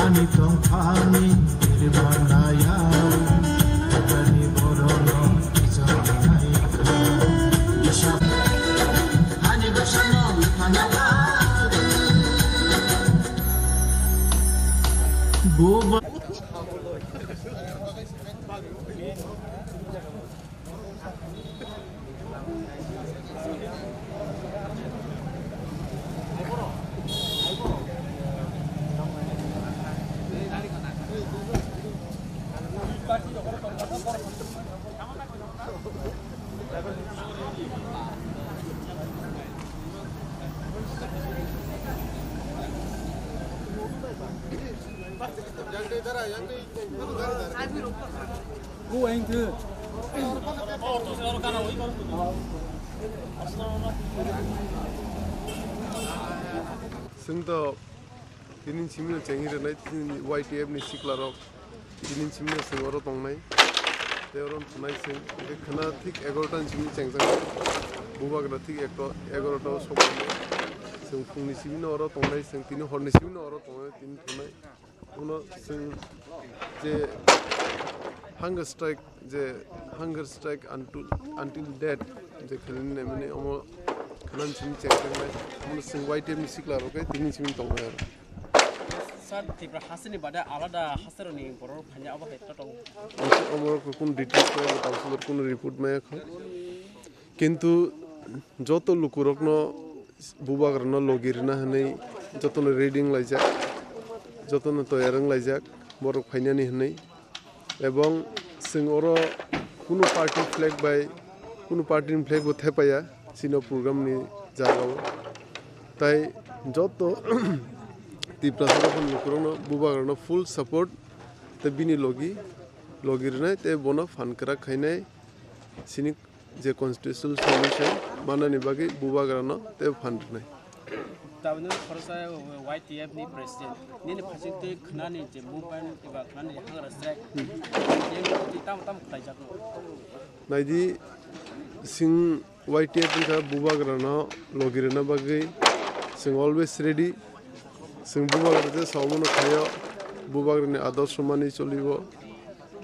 Ani tongphani irimanaya, ani borokno kicham naikha. Ani bwsano phanaba. Buba. Chwng to tini simi no chengwi rwnai, tini Y T F ni sikla rok tini simi no chwng oro tongnai, tei oro thwnai chwng, hwnkhe khwna thik egaroh ta ni simi chengjak, bubagra thik ekto egaroh ta o sokmani, chwng phung ni simi no oro tongnai, chwng tini hor ni simi no oro tongnai, tini thwnai. Uno chwng je hunger strike, je hunger strike until, until death, je khailani naimani omo khwna simi chengjaknai. Uno chwng Y T F ni sikla rok khe tini simi tongnai aro. Sir, Tripura hasteni bade alada hasteroni borok phaina abo hai to tongo. Omo rok kunu details maya, tamsok kunu report maya kho. Kintu joto lukurokno bubagrano logi rwna hwnwi jotono ready wnglaijak, jotono toyar wnglaijak borok phainani hwnwi. Ebong chwng oro kunu party flag bai, kunu party ni flag bo thepaiya chini programni jagao. Tai joto Tiprasa rokni lukurokno bubagrano full support tei bini logi, logi rwnai tei bono phan kwrak khainai chini je constitutional solution manani bagwi bubagrano tei phan rwnai. Tabukni khoroksa Y T F ni president nini phasingtwi khwnani je movement eba khwnani je hunger strike, hmm, tamo tamo khlaijakno. Naidi, chwng Y T F wngkha bubagrano logi rwna bagwi chwng always ready. Chwng bubagra je saomo no khaio, Bubagrani adorsho mani cholibo.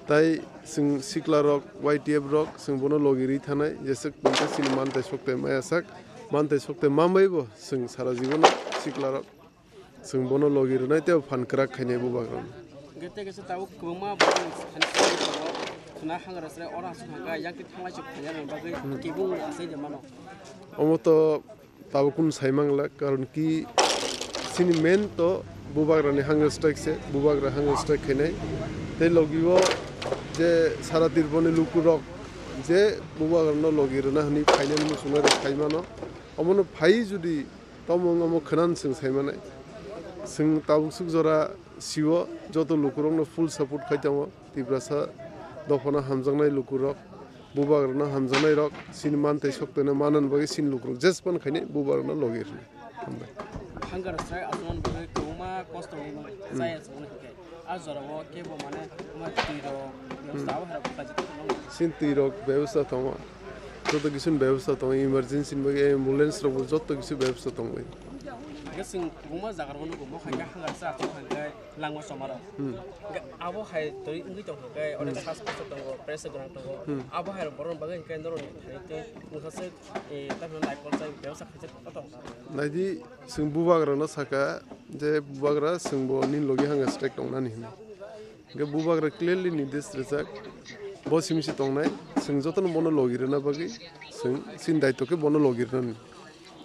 Tai chwng sikla rok, Y T F rok, chwng bono logi rwi thanai, jeswk tongkhe chini mantai soktai maya sak, mantai soktai manbaibo chwng sara jibono sikla rok. Chwng bono logi rwnai tei phan kwrak khainai bubagrano. Hwnkhe tei kaisa tabuk kwbangma borok thani swnamwi tongo, khwna hangra chwrai oro aswk thangkha, yang khe thanglai se phaina bagwi kebong asai de mano. Omo to tabuk kunu sai mangla, karon ki chini main to bubagrani hunger strike se, bubagra hunger strike khainai. Tei logi o je sara Tripurani lukurok je bubagrano logi rwna hwnwi phainani muchungnai rok phai mano. Omono phai judi Tamo wng omo khwnani chwng sai manai. Chwng tabuk swk jora sio joto lukurokno full support khai tongo. Tiprasa dophano hamjaknai lukurok, bubagrano hamjaknairok, chini mantai soktoino manani bagwi chini lukurok jespan khainai bubagrano logi rwnai. Hambai. Hunger strike aswkmani bagwi kwbangma kosto wngmani chaya chwngmani hinkhe. A jorao kebo mane ma twi rok bebosta abo hai rok khlai jak tongo. Sin twi rok bebosta tongo. Joto kisu ni bebosta tongo, emergency ni bagwi ambulance rok bo joto kisu bebosta tongo. Hwnkhe chwng kwbangma jaga rok nugo, mo hai khe hangar cha, achuk hai khe langma choma rok. Hmm. Hwnkhe abo hai twi wngwi tong khe, onek sas kosto tongo, pressure gwnang tongo. Hmm. Abo hai rok borok ni bagwi hwnkhe norok ni thani twi wngkha se, eh, tamni naikol chai bebosta khaijak tongo. Naidi, chwng bubagra no saka je bubagra chwng bo nini logi hanga strike tongnani hwnwi. Hwnkhe bubagra clearly nides rijak, bo simi se tongnai, chwng jotono bono logi rwna bagwi chwng chini daitw khe bono logi rwnani.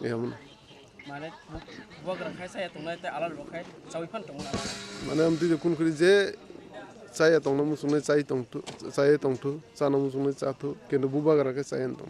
Ehamono. Mane bubagra khai chaya tongnai tei alal bo khai chawi phan tongmani. Mane amtwi de kun khuri je chaya tongna muchungnai chai tongthu, chaya tongthu, chana muchungnai chathu, kintu bubagra khe chaya tong.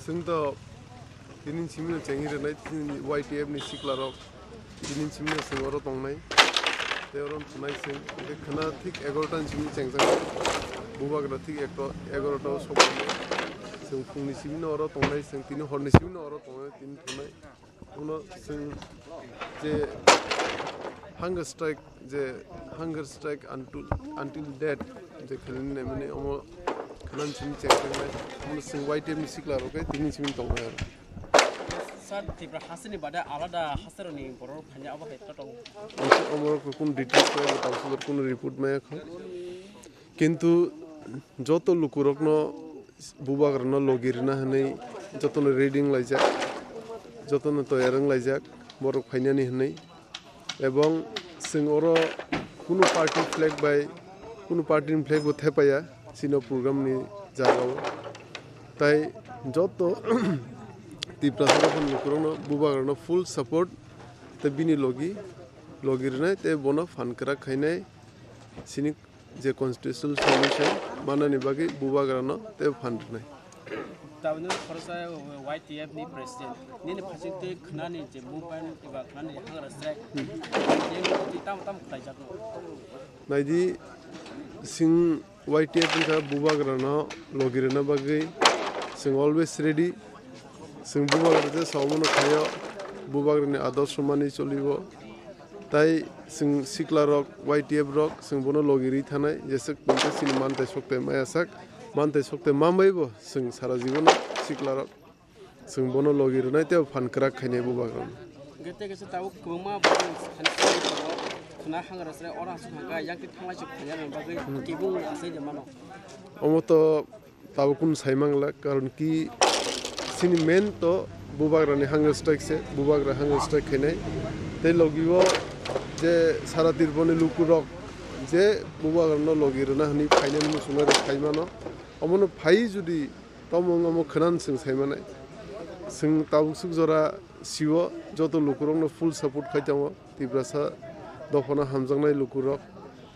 Chwng to tini simi no chengwi rwnai, tini Y T F ni sikla rok tini simi no chwng oro tongnai, tei oro thwnai chwng, hwnkhe khwna thik egaroh ta ni simi chengjaknai, bubagra thik ekto egaroh ta o soknai, chwng phung ni simi no oro tongnai, chwng tini hor ni simi no oro tongnai, tini thwnai. Uno chwng je hunger strike, je hunger strike until, until death, je khailani naimani omo khwna simi chengjaknai, omo chwng Y T F ni sikla rok khe tini simi tongnai aro. Sir, Tripura hasteni bade alada hasteroni borok phanya abo hai to tongo. Omo rok kunu details khe bo tamsok kunu report maya kho. Kintu joto lukurokno bubagrano logi rwna hwnwi jotono ready wnglaijak, jotono toyar wnglaijak borok phainani hwnwi. Ebong chwng oro kunu party flag bai, kunu party ni flag bo thepaya chini program ni jagao. Tai joto Tiprasa rokni lukurokno bubagrano full support tei bini logi, logi rwnai tei bono phan kwrak khainai chini je constitutional solution manani bagwi bubagrano tei phan rwnai. Tabukni khoroksa Y T F ni president nini phasing twi khwnani je movement eba khwnani hangra strike, hmm, tamo tamo khlaijakno. Naidi, chwng Y T F wngkha bubagrano logi rwna bagwi chwng always ready. Chwng bubagra je saomo no khaio, bubagrani adorsho mani cholibo. Tai chwng sikla rok, Y T F rok, chwng bono logi rwi thanai, jeswk tongkhe chini mantai sokte maya sak, mantai sokte manbaibo chwng sara jibono sikla rok, chwng bono logi rwnai tei phan kwrak khainai bubagrano. Gete gese tabuk kwbangma borok thani tongo, khwna hangra sre ora aswk hangkha, yakti thanglai se khaina bagwi, hmm, kibung asai de mano. Omo to Tabuk kunu sai mangla, karon ki chini main to bubagrani hunger strike se, bubagra hunger strike khainai. Tei logi o je sara Tripura ni lukurok je bubagrano logi rwna hwnwi phainani muchungnai rok phai mano. Omono phai judi tamo wngmo khwnani chwng sai manai. Chwng tabuk swk jora sio joto lukurokno full support khai tongo. Tiprasa dophano hamjaknai lukurok,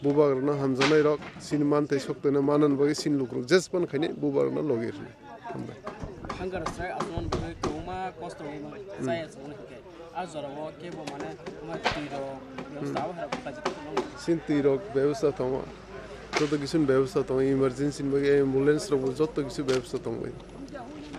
bubagrano hamjaknairok, chini mantai soktoino manani bagwi chini lukurok jespan khainai bubagrano logi rwnai. Hambai. Hunger strike aswkno bagwi kwbangma kosto wngwi mano. Hmm. Chaya chwngno hinkhe. A jorao kebo mane ma twirok, hmm, bebosta abo hai rok khlai jagwi tongo. Chini twirok bebosta tongo. Joto kisuni bebosta tongo, emergency ni bagwi ambulance rokbo joto kisu bebosta tongbai.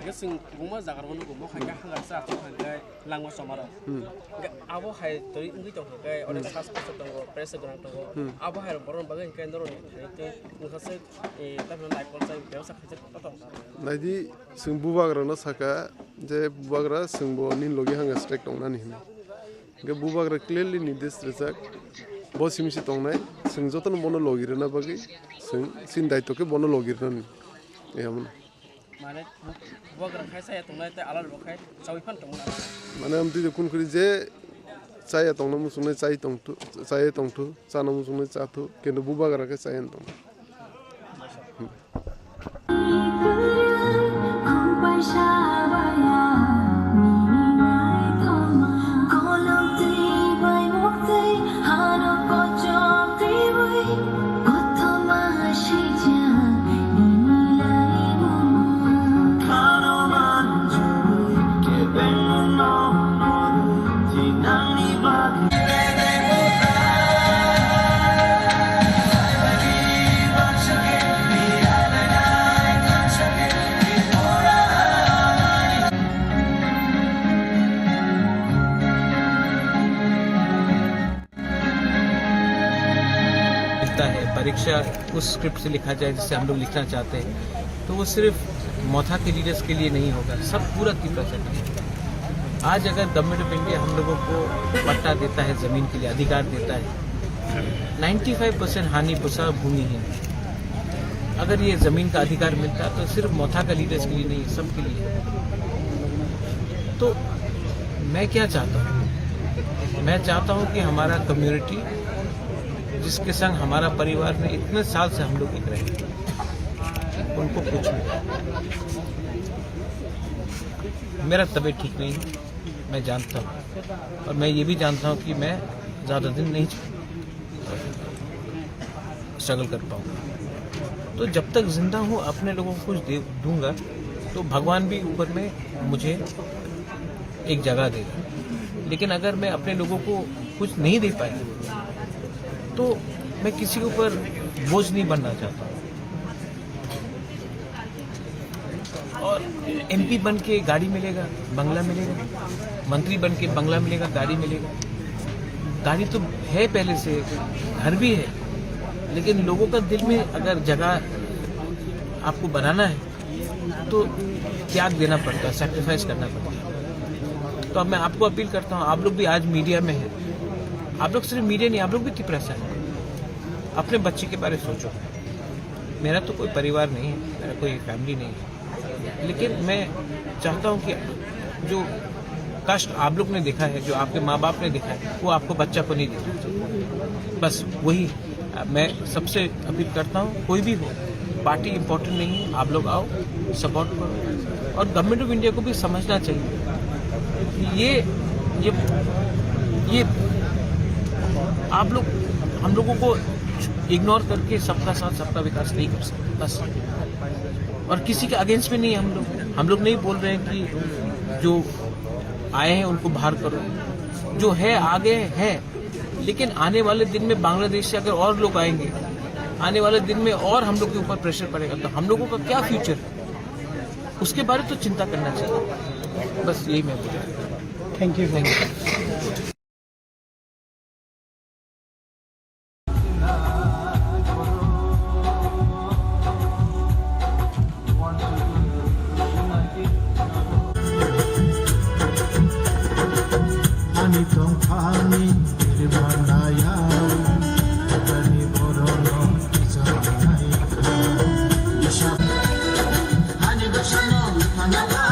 Hwnkhe chwng kwbangma jaga rokno nugo, mo hai khe hunger strike aswk hai khe langma choma rok. Hmm. Hwnkhe abo hai twi wngwi tongkha khe, onek, hmm, sas kosto tongo, pressure gwnang tongo. Hmm. Abo hai rok borok ni bagwi hwnkhe norok ni thani twi wngkha se, eh, tamni naikol chai bebsa khaijak tongkha. Naidi, chwng bubagrano saka je, "Bubagra, chwngbo nini logi hunger strike tongnani," hinwi. Hwnkhe bubagra clearly nirdesh rijak, bo simi se tongnai, chwng jotono bono logi rwna bagwi chwng chini daitw khe bono logi rwnani. Ehamono. Mane, bu-, bubagra khai chaya tongnai tei alal bo khai chaui phan tongmani. Mane, amtwi de kun kuri je chaya tongna muchungnai chai tongthu, chaya tongthu, chana muchungnai chathu, kintu bubagra khe chaya tong. Hmm. परीक्षा उस स्क्रिप्ट से लिखा जाए जिसे हम लोग लिखना चाहते हैं, तो वो सिर्फ मोथा के लीडर्स के लिए नहीं होगा, सब पूरा तिब्बत है। आज अगर गवर्नमेंट ऑफ इंडिया हम लोगों को पट्टा देता है, ज़मीन के लिए अधिकार देता है, नाइन्टी फ़ाइव परसेंट हानि पुसा भूमिहीन है। अगर ये ज़मीन का अधिकार मिलता तो सिर्फ मोथा का लीडर्स के लिए नहीं, सबके लिए। तो मैं क्या चाहता हूँ, मैं चाहता हूँ कि हमारा कम्युनिटी, जिसके संग हमारा परिवार में इतने साल से हम लोग एक रहे, उनको कुछ नहीं। मेरा तबीयत ठीक नहीं है, मैं जानता हूँ, और मैं ये भी जानता हूँ कि मैं ज़्यादा दिन नहीं स्ट्रगल कर पाऊँगा। तो जब तक जिंदा हूँ, अपने लोगों को कुछ दे दूंगा, तो भगवान भी ऊपर में मुझे एक जगह देगा। लेकिन अगर मैं अपने लोगों को कुछ नहीं दे पाया, तो मैं किसी के ऊपर बोझ नहीं बनना चाहता। और एमपी बन के गाड़ी मिलेगा, बंगला मिलेगा, मंत्री बन के बंगला मिलेगा, गाड़ी मिलेगा। गाड़ी तो है पहले से, घर भी है, लेकिन लोगों का दिल में अगर जगह आपको बनाना है, तो त्याग देना पड़ता है, सैक्रिफाइस करना पड़ता है। तो अब मैं आपको अपील करता हूँ, आप लोग भी आज मीडिया में हैं, आप लोग सिर्फ मीडिया नहीं, आप लोग भी तिपरासा है, अपने बच्चे के बारे में सोचो। मेरा तो कोई परिवार नहीं है, मेरा कोई फैमिली नहीं है, लेकिन मैं चाहता हूँ कि जो कष्ट आप लोग ने देखा है, जो आपके माँ बाप ने देखा है, वो आपको बच्चा को नहीं देखना चाहिए। बस वही, अ, मैं सबसे अपील करता हूँ, कोई भी हो, पार्टी इंपॉर्टेंट नहीं है, आप लोग आओ, सपोर्ट करो। और गवर्नमेंट ऑफ इंडिया को भी समझना चाहिए कि ये, ये, ये आप लोग, हम लोगों को इग्नोर करके सबका साथ, सबका विकास नहीं कर सकते, बस। और किसी के अगेंस्ट में नहीं है हम लोग। हम लोग नहीं बोल रहे हैं कि जो आए हैं उनको बाहर करो, जो है आगे हैं, लेकिन आने वाले दिन में बांग्लादेश से अगर और लोग आएंगे, आने वाले दिन में और हम लोग के ऊपर प्रेशर पड़ेगा, तो हम लोगों का क्या फ्यूचर है, उसके बारे तो चिंता करना चाहिए। बस यही मैं बोलूँ। Thank you. Thank you. Ani tongphani tirbanaya, ani borono kichonai kha. Ani bwsano thanaba.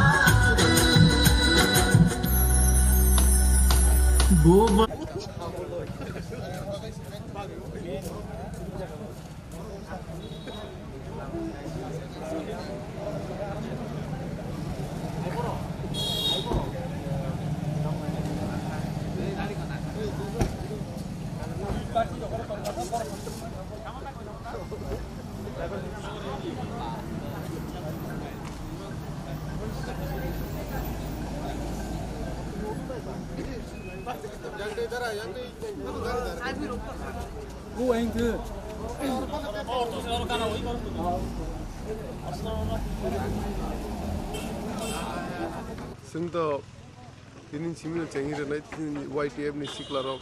Buba. Chwng to tini simi no chengwi rwnai, tini Y T F ni sikla rok.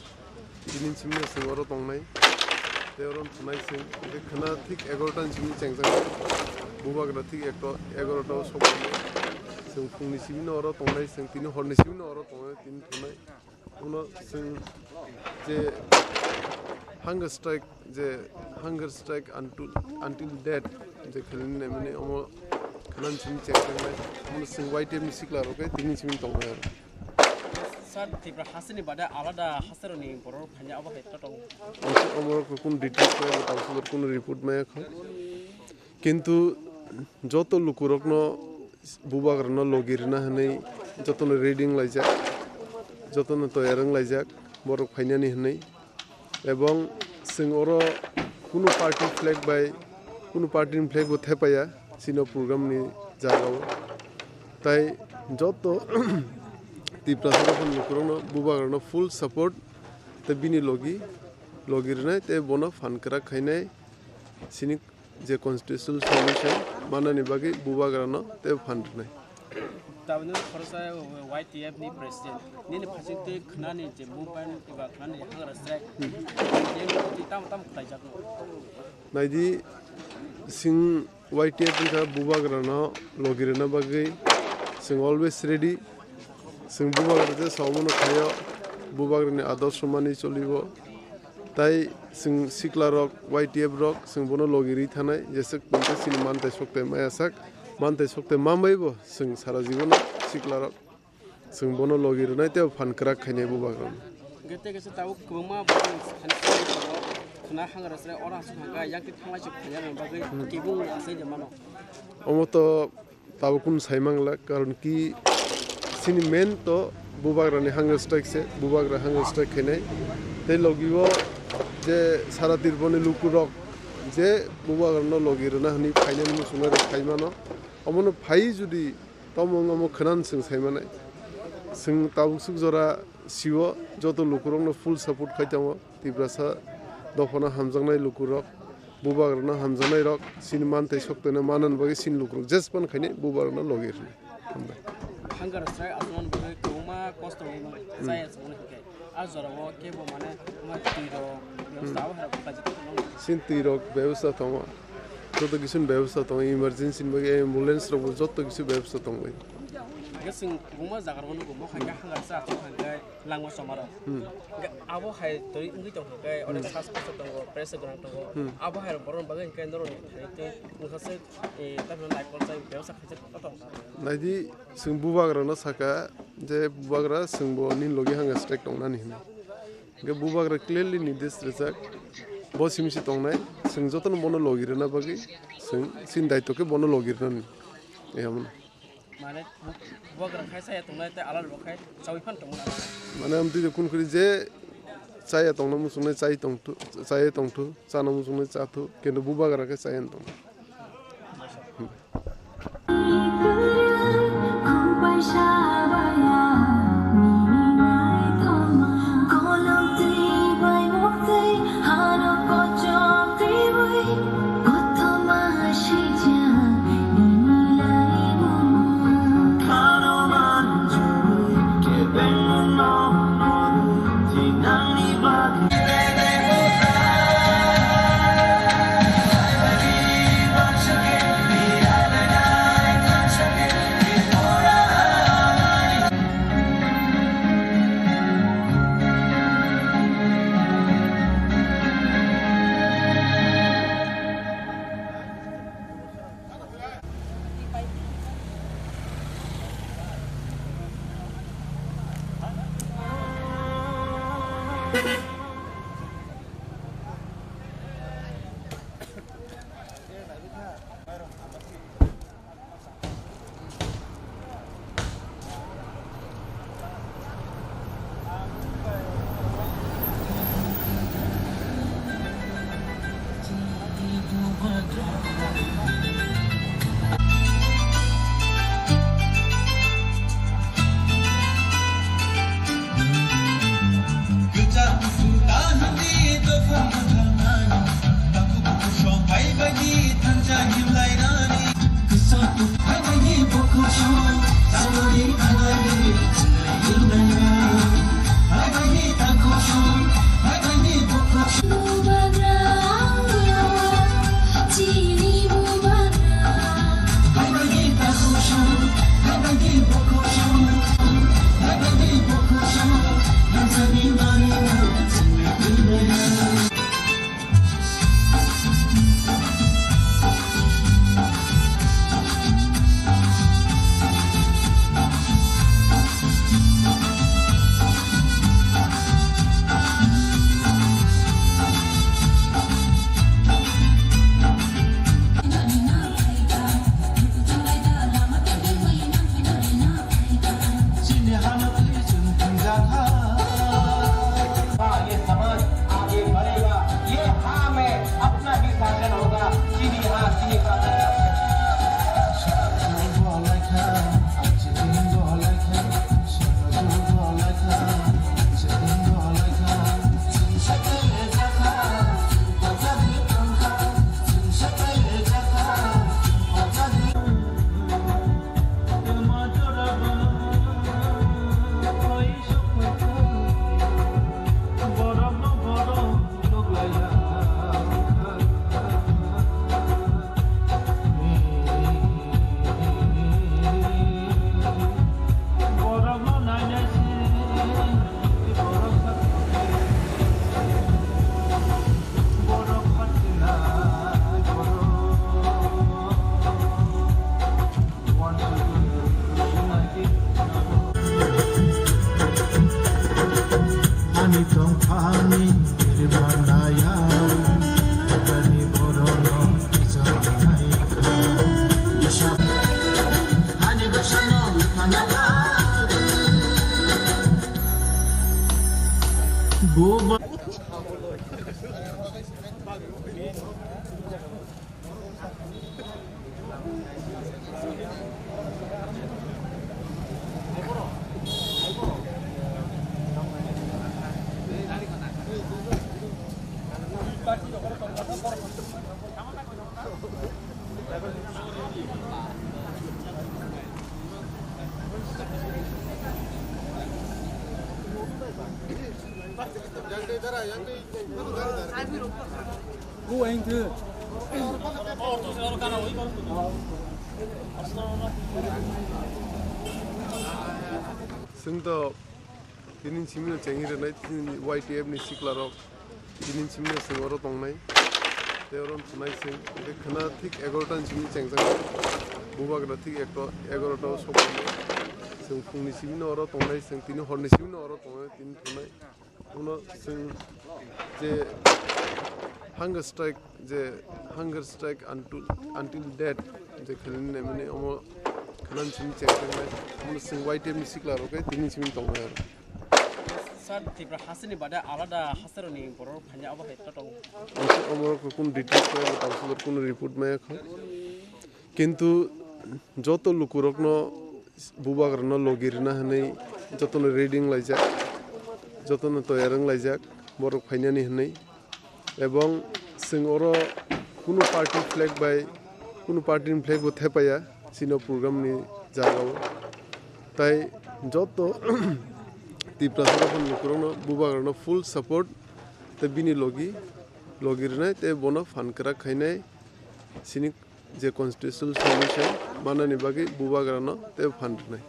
Tini simi no chwng oro tongnai. Tei oro thwnai chwng. Hwnkhe khwna thik egarota ni simi chengjaknai. Bubagra thik ekto egarota o sokphainai. Chwng phungni simi no oro tongnai, chwng tini horni simi no oro tongnai, tini thwnai. Uno chwng je hunger strike, je hunger strike until, until death, je khainani naimani omo khwna ni simi chengjaknai. Uno chwng Y T F ni sikla rok khe tini simi tongnai oro. Sir, Tripura hasteni bade alada hasteroni borok phanya abo hai to tongo. Omo rok kunu details maya, omo rok kunu report maya kho. Kintu joto lukurokno Bubagrano logi rwna hwnwi jotono ready wng laijak, jotono toyar wng laijak borok phainani hwnwi. Ebong chwng oro kunu party flag bai, kunu party ni flag bo thepaya chini program ni jaga o. Tai joto Tiprasa rok ni lukurokno Bubagrano full support tei bini logi, logi rwnai tei bono phan kwrak khainai chini je constitutional solution manani bagwi Bubagrano tei phan rwnai. Tabukni khoroksa Y T F ni president. Nini phasing twi khwnani je movement eba khwnani hangra strike. Nini twi tamo tamo khlaijakno. Naidi, sing Y T F wngkha bubagrano logi rwna bagwi, sing always ready. Sing bubagra je saomono khaio, bubagrani adorsho mani cholibo. Tai sing sikla rok, Y T F rok, sing bono logi ri thanai, jesek tongkhe sini mantai sokte maya sak, mantai sokte mamaibo sing sara jibono sikla rok. Chwng bono logi rwnai tei phan kwrak khainai bubagrano. Hwnkhe tei kaisa tabuk kwbangma borok thani thangna hangra se oro aswk thangkha, yang twi thanglai se phaina bagwi kibung asai de mano. Omo to tabuk kunu sai mangla, karon ki sini main to bubagrani hunger strike se, bubagra hunger strike khainai. Tei logi o je sara Tripurani lukurok je bubagrano logi rwna hwnwi phainani muchungmarok phai mano. Omono phai judi Tamo wng omo khwnani chwng sai manai. Chwng tabuk swk jora sio joto lukurokno full support khai tongo. Tiprasa dophano hamjaknai lukurok, bubagrano hamjaknairok, chini mantwi soktoino manani bagwi chini lukurok jespan khainai bubagrano logi rwnai. Hambai. Hunger strike aswkmani bagwi kwbangma kosto wngwi mano. Chaya chwngno hinkhe. A jorao kebo mane ma twi rok bebostha abo hai rok khlai jak tongo. Sin twi rok bebostha tongo. Joto kisu ni bebostha tongo, emergency ni bagwi ambulance rok bo joto kisu bebostha tongo. Hingke chwng kwbangma jaga rok nugo, mo hai khe hangar sa, achuk hai khe langma choma rok. Hmm. Hingke abo hai twi wngwi tong khe, ore Hmm. sas kosok tongo, pressure gwnang tongo. Hmm. Abo hai rok borok ni bagwi hingke norok ni thani twi wngkha se, eh, tamni naikolchai bebostha khaijak kotor. Naidi, Chwng bubagrano saka je, "Bubagra, chwngbo nini logi hwnga strike tongnani," hwnwi. Hwnkhe bubagra clearly nirdesh rijak, bo simi se tongnai, chwng jotono bono logi rwna bagwi chwng chini daitokhe bono logi rwnani. Ehamano. Mane bu-, bubagra khai chaya tongnai tei alal bo khai chawi phan tongmani. Mane amtwi de kun khuri je chaya tongna muchungnai chai tongthu, chaya tongthu, chana muchungnai chathu, kintu bubagra khe chaya tong. Tongphani kirmanaya, tongphani borokno kicham naikha. Ani bwsano manaba. Buba. Chwng to tini simi no chengwi rwnai, tini Y T F ni sikla rok tini simi no chwng oro tongnai, tei oro thwnai chwng, hwnkhe khwna thik egaroh ta ni simi chengjak, bubagra thik ekto egaroh ta o sokphai, chwng phung ni simi no oro tongnai, chwng tini hor ni simi no oro tongnai, tini thwnai. Uno chwng je hunger strike, je hunger strike until, until death, je khailani naimani omo khwna simi chengjaknai. Uno chwng Y T F ni sikla rok khe tini simi tongnai aro. Sir, Tripura hasteni bade alada hasteroni borok phanya abo hai to tongo. Omo rok kunu details bai bo tamsok kunu report maya kho. Kintu joto lukurokno bubagrano logi rwna hwnwi jotono ready wng laijak, jotono toyar wng laijak borok phainani hwnwi. Ebong chwng oro kunu party flag bai, kunu party ni flag bo thepaya chini programni jagao. Tai joto Tiprasa rokni lukurokno bubagrano full support tei bini logi, logi rwnai tei bono phan kwrak khainai chini je constitutional solution manani bagwi bubagrano tei phan rwnai.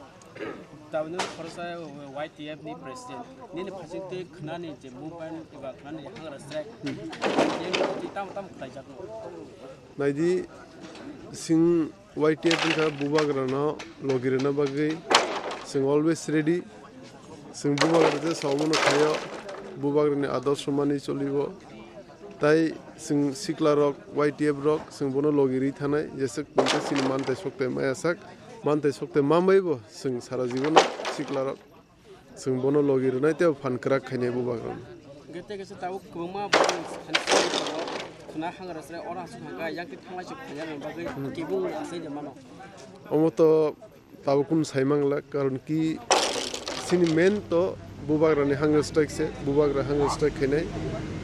Tabukni khoroksa Y T F ni president nini phasingtwi khwnani je movement eba khwnani je hangra strike, nini tamo tamo khlaijakno. Naidi, chwng Y T F wngkha bubagrano logi rwna bagwi chwng always ready. Chwng bubagra je saomo no khaio, bubagrani adorsho mani cholibo. Tai chwng sikla rok, Y T F rok, chwng bono logi rwi thanai, jeswk tongkhe chini mantai sokte maya sak, mantai sokte mamaibo chwng sara jibono sikla rok, chwng bono logi rwnai tei phan kwrak khainai bubagrano. Gete gese tabuk kwbangma borok thani sari tongo, khwna hangra sre ora aswk hangkha, yakti thanglai chuk phaiya bagwi kibung asai de mano. Omo to Tabuk kunu sai mangla, karon ki chini main to bubagrani hunger strike se, bubagra hunger strike khainai.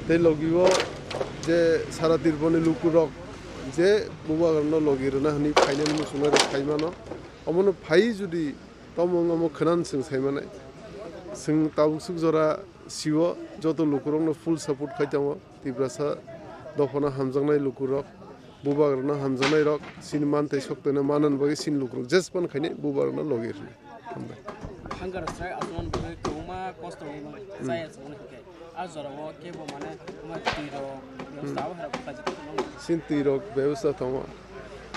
Tei logi o je sara Tripura ni lukurok je bubagrano logi rwna hwnwi phainani muchungnai rok phai mano. Omono phai judi tamo wng omo khwnani chwng sai manai. Chwng tabuk swk jora sio joto lukurokno full support khai tongo. Tiprasa dophano hamjaknai lukurok, bubagrano hamjaknairok, chini mantai soktoino manani bagwi chini lukurok jespan khainai bubagrano logi rwnai. Hambai. Hunger strike aswkmani bagwi kwbangma kosto wngwi mano. Hmm. Chaya chwngno hinkhe. A jorao kebo mane ma twirok, hmm, bebosta abo hai khlaijak tongo. Chini twirok bebosta tongo.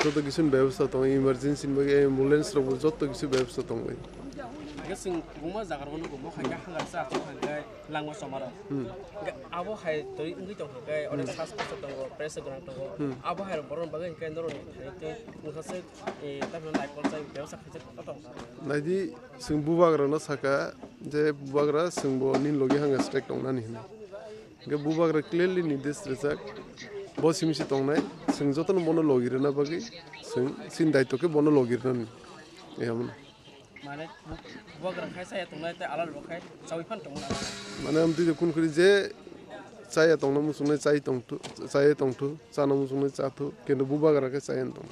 Joto kisuni bebosta tongo, emergency ni bagwi ambulance rokbo joto kisu bebosta tongo. Hwnkhe chwng kwbangma jaga rokno nugo, mo hai khe hunger strike aswk hai khe. Langma chomaro. Hmm. Hwnkhe abo hai twi wngwi tongkha khe, onek, hmm, sas kosto tongo, pressure gwnang tongo. Hmm. Abo hai borokni bagwi hwnkhe norokni thani twi wngkha se, eh, tamni naikol chai bebsa khaijak tongkha. Naidi, chwng bubagrano saka je, "Bubagra, chwngbo nini logi hunger strike tongnani," hwnwi. Hwnkhe bubagra clearly nirdesh rijak, bo simi se tongnai, chwng jotono bono logi rwna bagwi chwng chini daitokhe bono logi rwnani. Ehamono. Mane, bubagra khai chaya tongnai tei alal bo khai chawi phan tongmani. Mane, amtwi de kun kuri je chaya tongna muchungnai chai tongthu, chaya tongthu, chana muchungnai chathu, kintu bubagra khe chaya tong.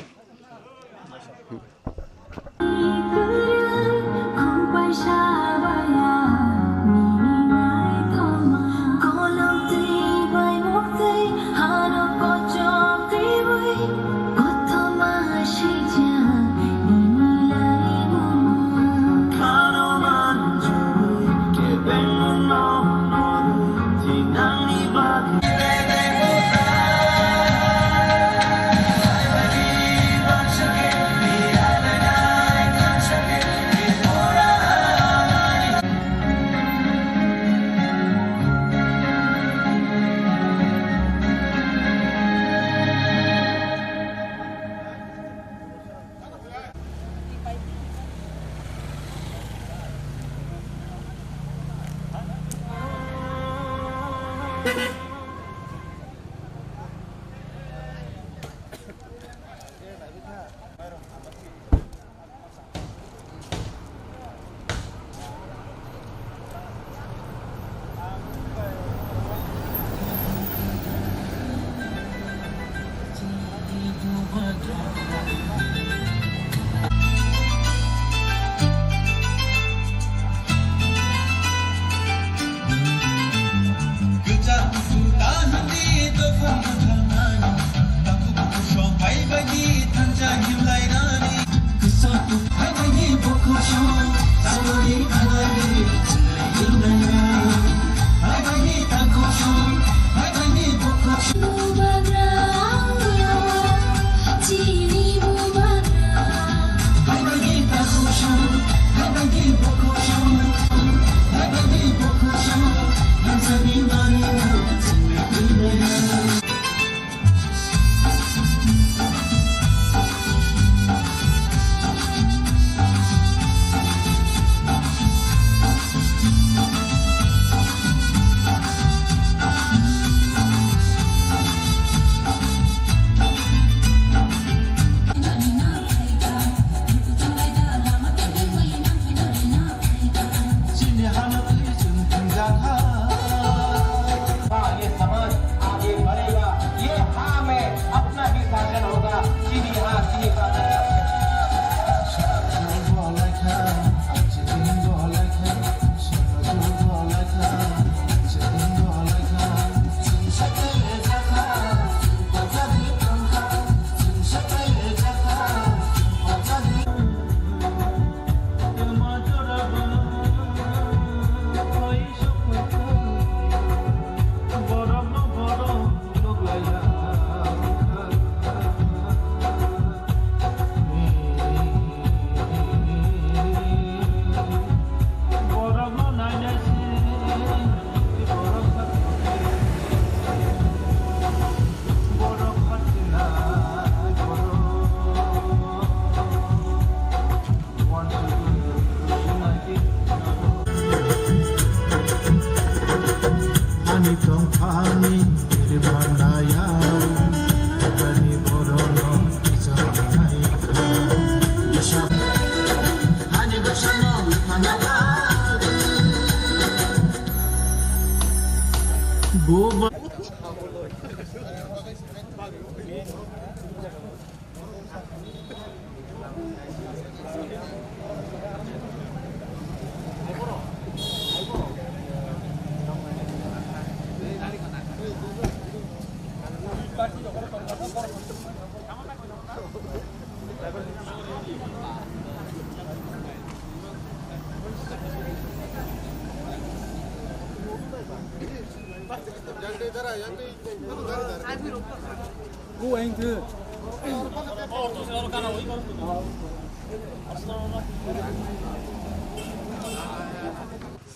ये समाज आगे बढ़ेगा, ये हाँ में अपना ही शासन होगा। चीनी हाँ, चीनी शासन। Ani tongphani iri bandaya, ani borokno kisa khanai kha. Ani bwsano phana ba. Buba.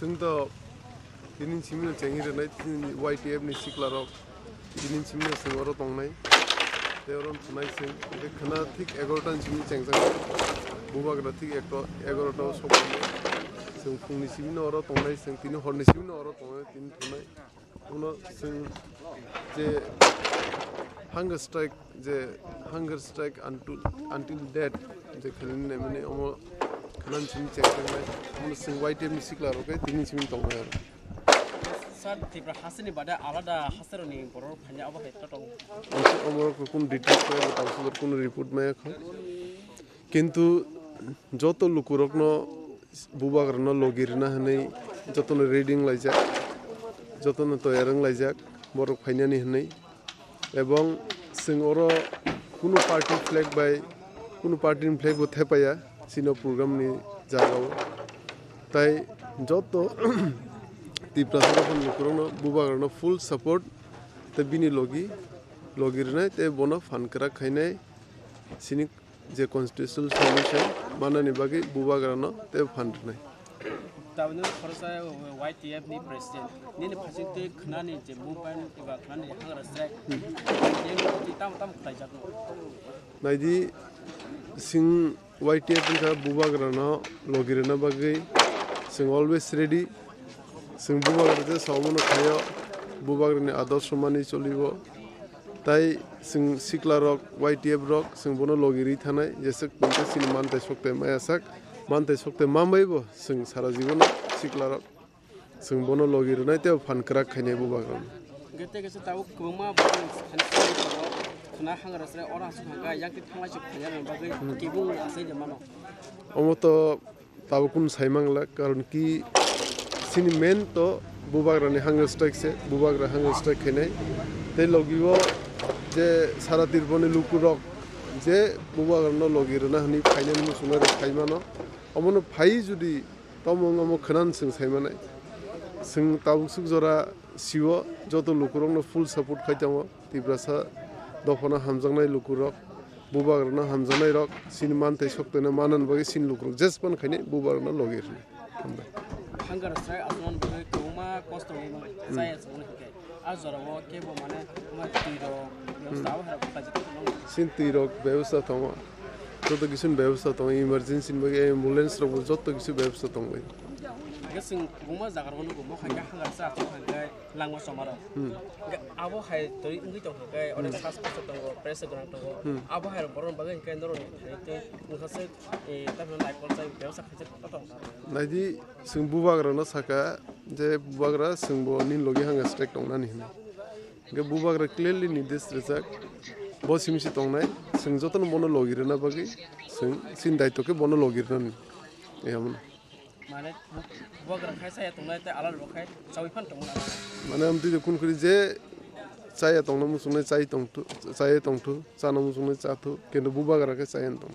Chwng to tini simi no chengwi rwnai, tini Y T F ni sikla rok tini simi no chwng oro tongnai, tei oro thwnai chwng, hwnkhe khwna thik egaroh ta ni simi chengjak, bubagra thik ekto egaroh ta o sokphainai, chwng phungni simi no oro tongnai, chwng tini horni simi no oro tongnai, tini thwnai. Uno chwng je hunger strike, je hunger strike until, until death, je khailani naimani omo khwna simi chengjaknai, omo chwng Y T F ni sikla rok khe tini simi tongnai aro. Sir, Tripura hasteni bade alada hasteroni borok phanya abo hai to tongo. Omo rok kun details khe bo tamsok kun report maya kho. Kintu joto lukurokno bubagrano logi rwna hwnwi jotono ready wnglaijak, jotono toyar wnglaijak borok phainani hwnwi. Ebong chwng oro kunu party flag bai, kunu party ni flag bo thepaiya chini program ni jagao. Tai joto Tiprasa rokni lukurokno bubagrano full support tei bini logi, logi rwnai tei bono phan kwrak khainai chini je constitutional solution manani bagwi bubagrano tei phan rwnai. Tabukni khoroksa Y T F ni president nini phasing twi khwnani je movement eba khwnani hunger strike, Y T F ni tamo tamo khlaijakno. Naidi, chwng Y T F wngkha bubagrano logi rwna bagwi chwng always ready. Chwng bubagra je saomo no khaio. bubagrani adorsho mani cholibo. Tai chwng sikla rok, Y T F rok, chwng bono logi ri thanai, jeswk tongkhe chini mantai sokte maya sak, mantai sokte mamaibo chwng sara jibono sikla rok. Chwng bono logi rwnai tei phan kwrak khainai bubagrano. Hwnkhe tei kaisa tabuk kwbangma borok thani simi tongo. Khwna hangra chwrai oro aswk thangkha, yang twi thanglai se phainani bagwi kebengno asai de mano. Omo to tabuk kunu sai mangla, karon ki chini main to bubagrani hunger strike se, bubagra hunger strike khainai. Tei logi o je sara Tripurani lukurok je bubagrano logi rwna hwnwi phainani muchungnai rok phai mano. Omono phai judi Tamo wngkha omo khwnani chwng sai manai. Chwng tabuk swk jora sio joto lukurokno full support khai tongo. Tiprasa dophano hamjaknai lukurok, bubagrano hamjaknairok, chini mantei soktoino manani bagwi chini lukurok jespan khainai bubagrano logi rwnai. Hambai. Hunger strike aswkmani bagwi kwbangma kosto wngwi mano. Chaya chwngno hinkhe. A jorao kebo mane ma twi rok bebosta abo hai rok khlai jagwi tongo. Sin twi rok bebosta tongo. Joto kisu ni bebosta tongo, emergency ni bagwi ambulance rok bo joto kisu bebosta tong bai. Hwnkhe chwng kwbangma jaga rok nugo, mo hai khe hangar sa, aswk hai khe langma choma rok. Hmm. Hwnkhe abo hai twi wngwi tong khe, onek sas kosto tongo, pressure gwnang tongo. Hmm. Abo hai rok borok ni bagwi hwnkhe norok ni thani twi wngkha se, eh, tamni naikol chai bebosta khaijak tong. Naidi, chwng bubagra no saka je, bubagra chwng bo nini logi hanga strike tongnani hinwi. Hwnkhe bubagra clearly nides rijak, bo simi se tongnai, chwng jotono bono logi rwna bagwi chwng chini daitw khe bono logi rwnani. Ehamono. Mane bubagra khai chaya tongnai tei alal bo khai chawi phan tongmani. Mane amtwi de kun khuri je chaya tongna muchungnai chai tongthu, chaya tongthu, chana muchungnai chathu, kintu bubagra khe chaya tong.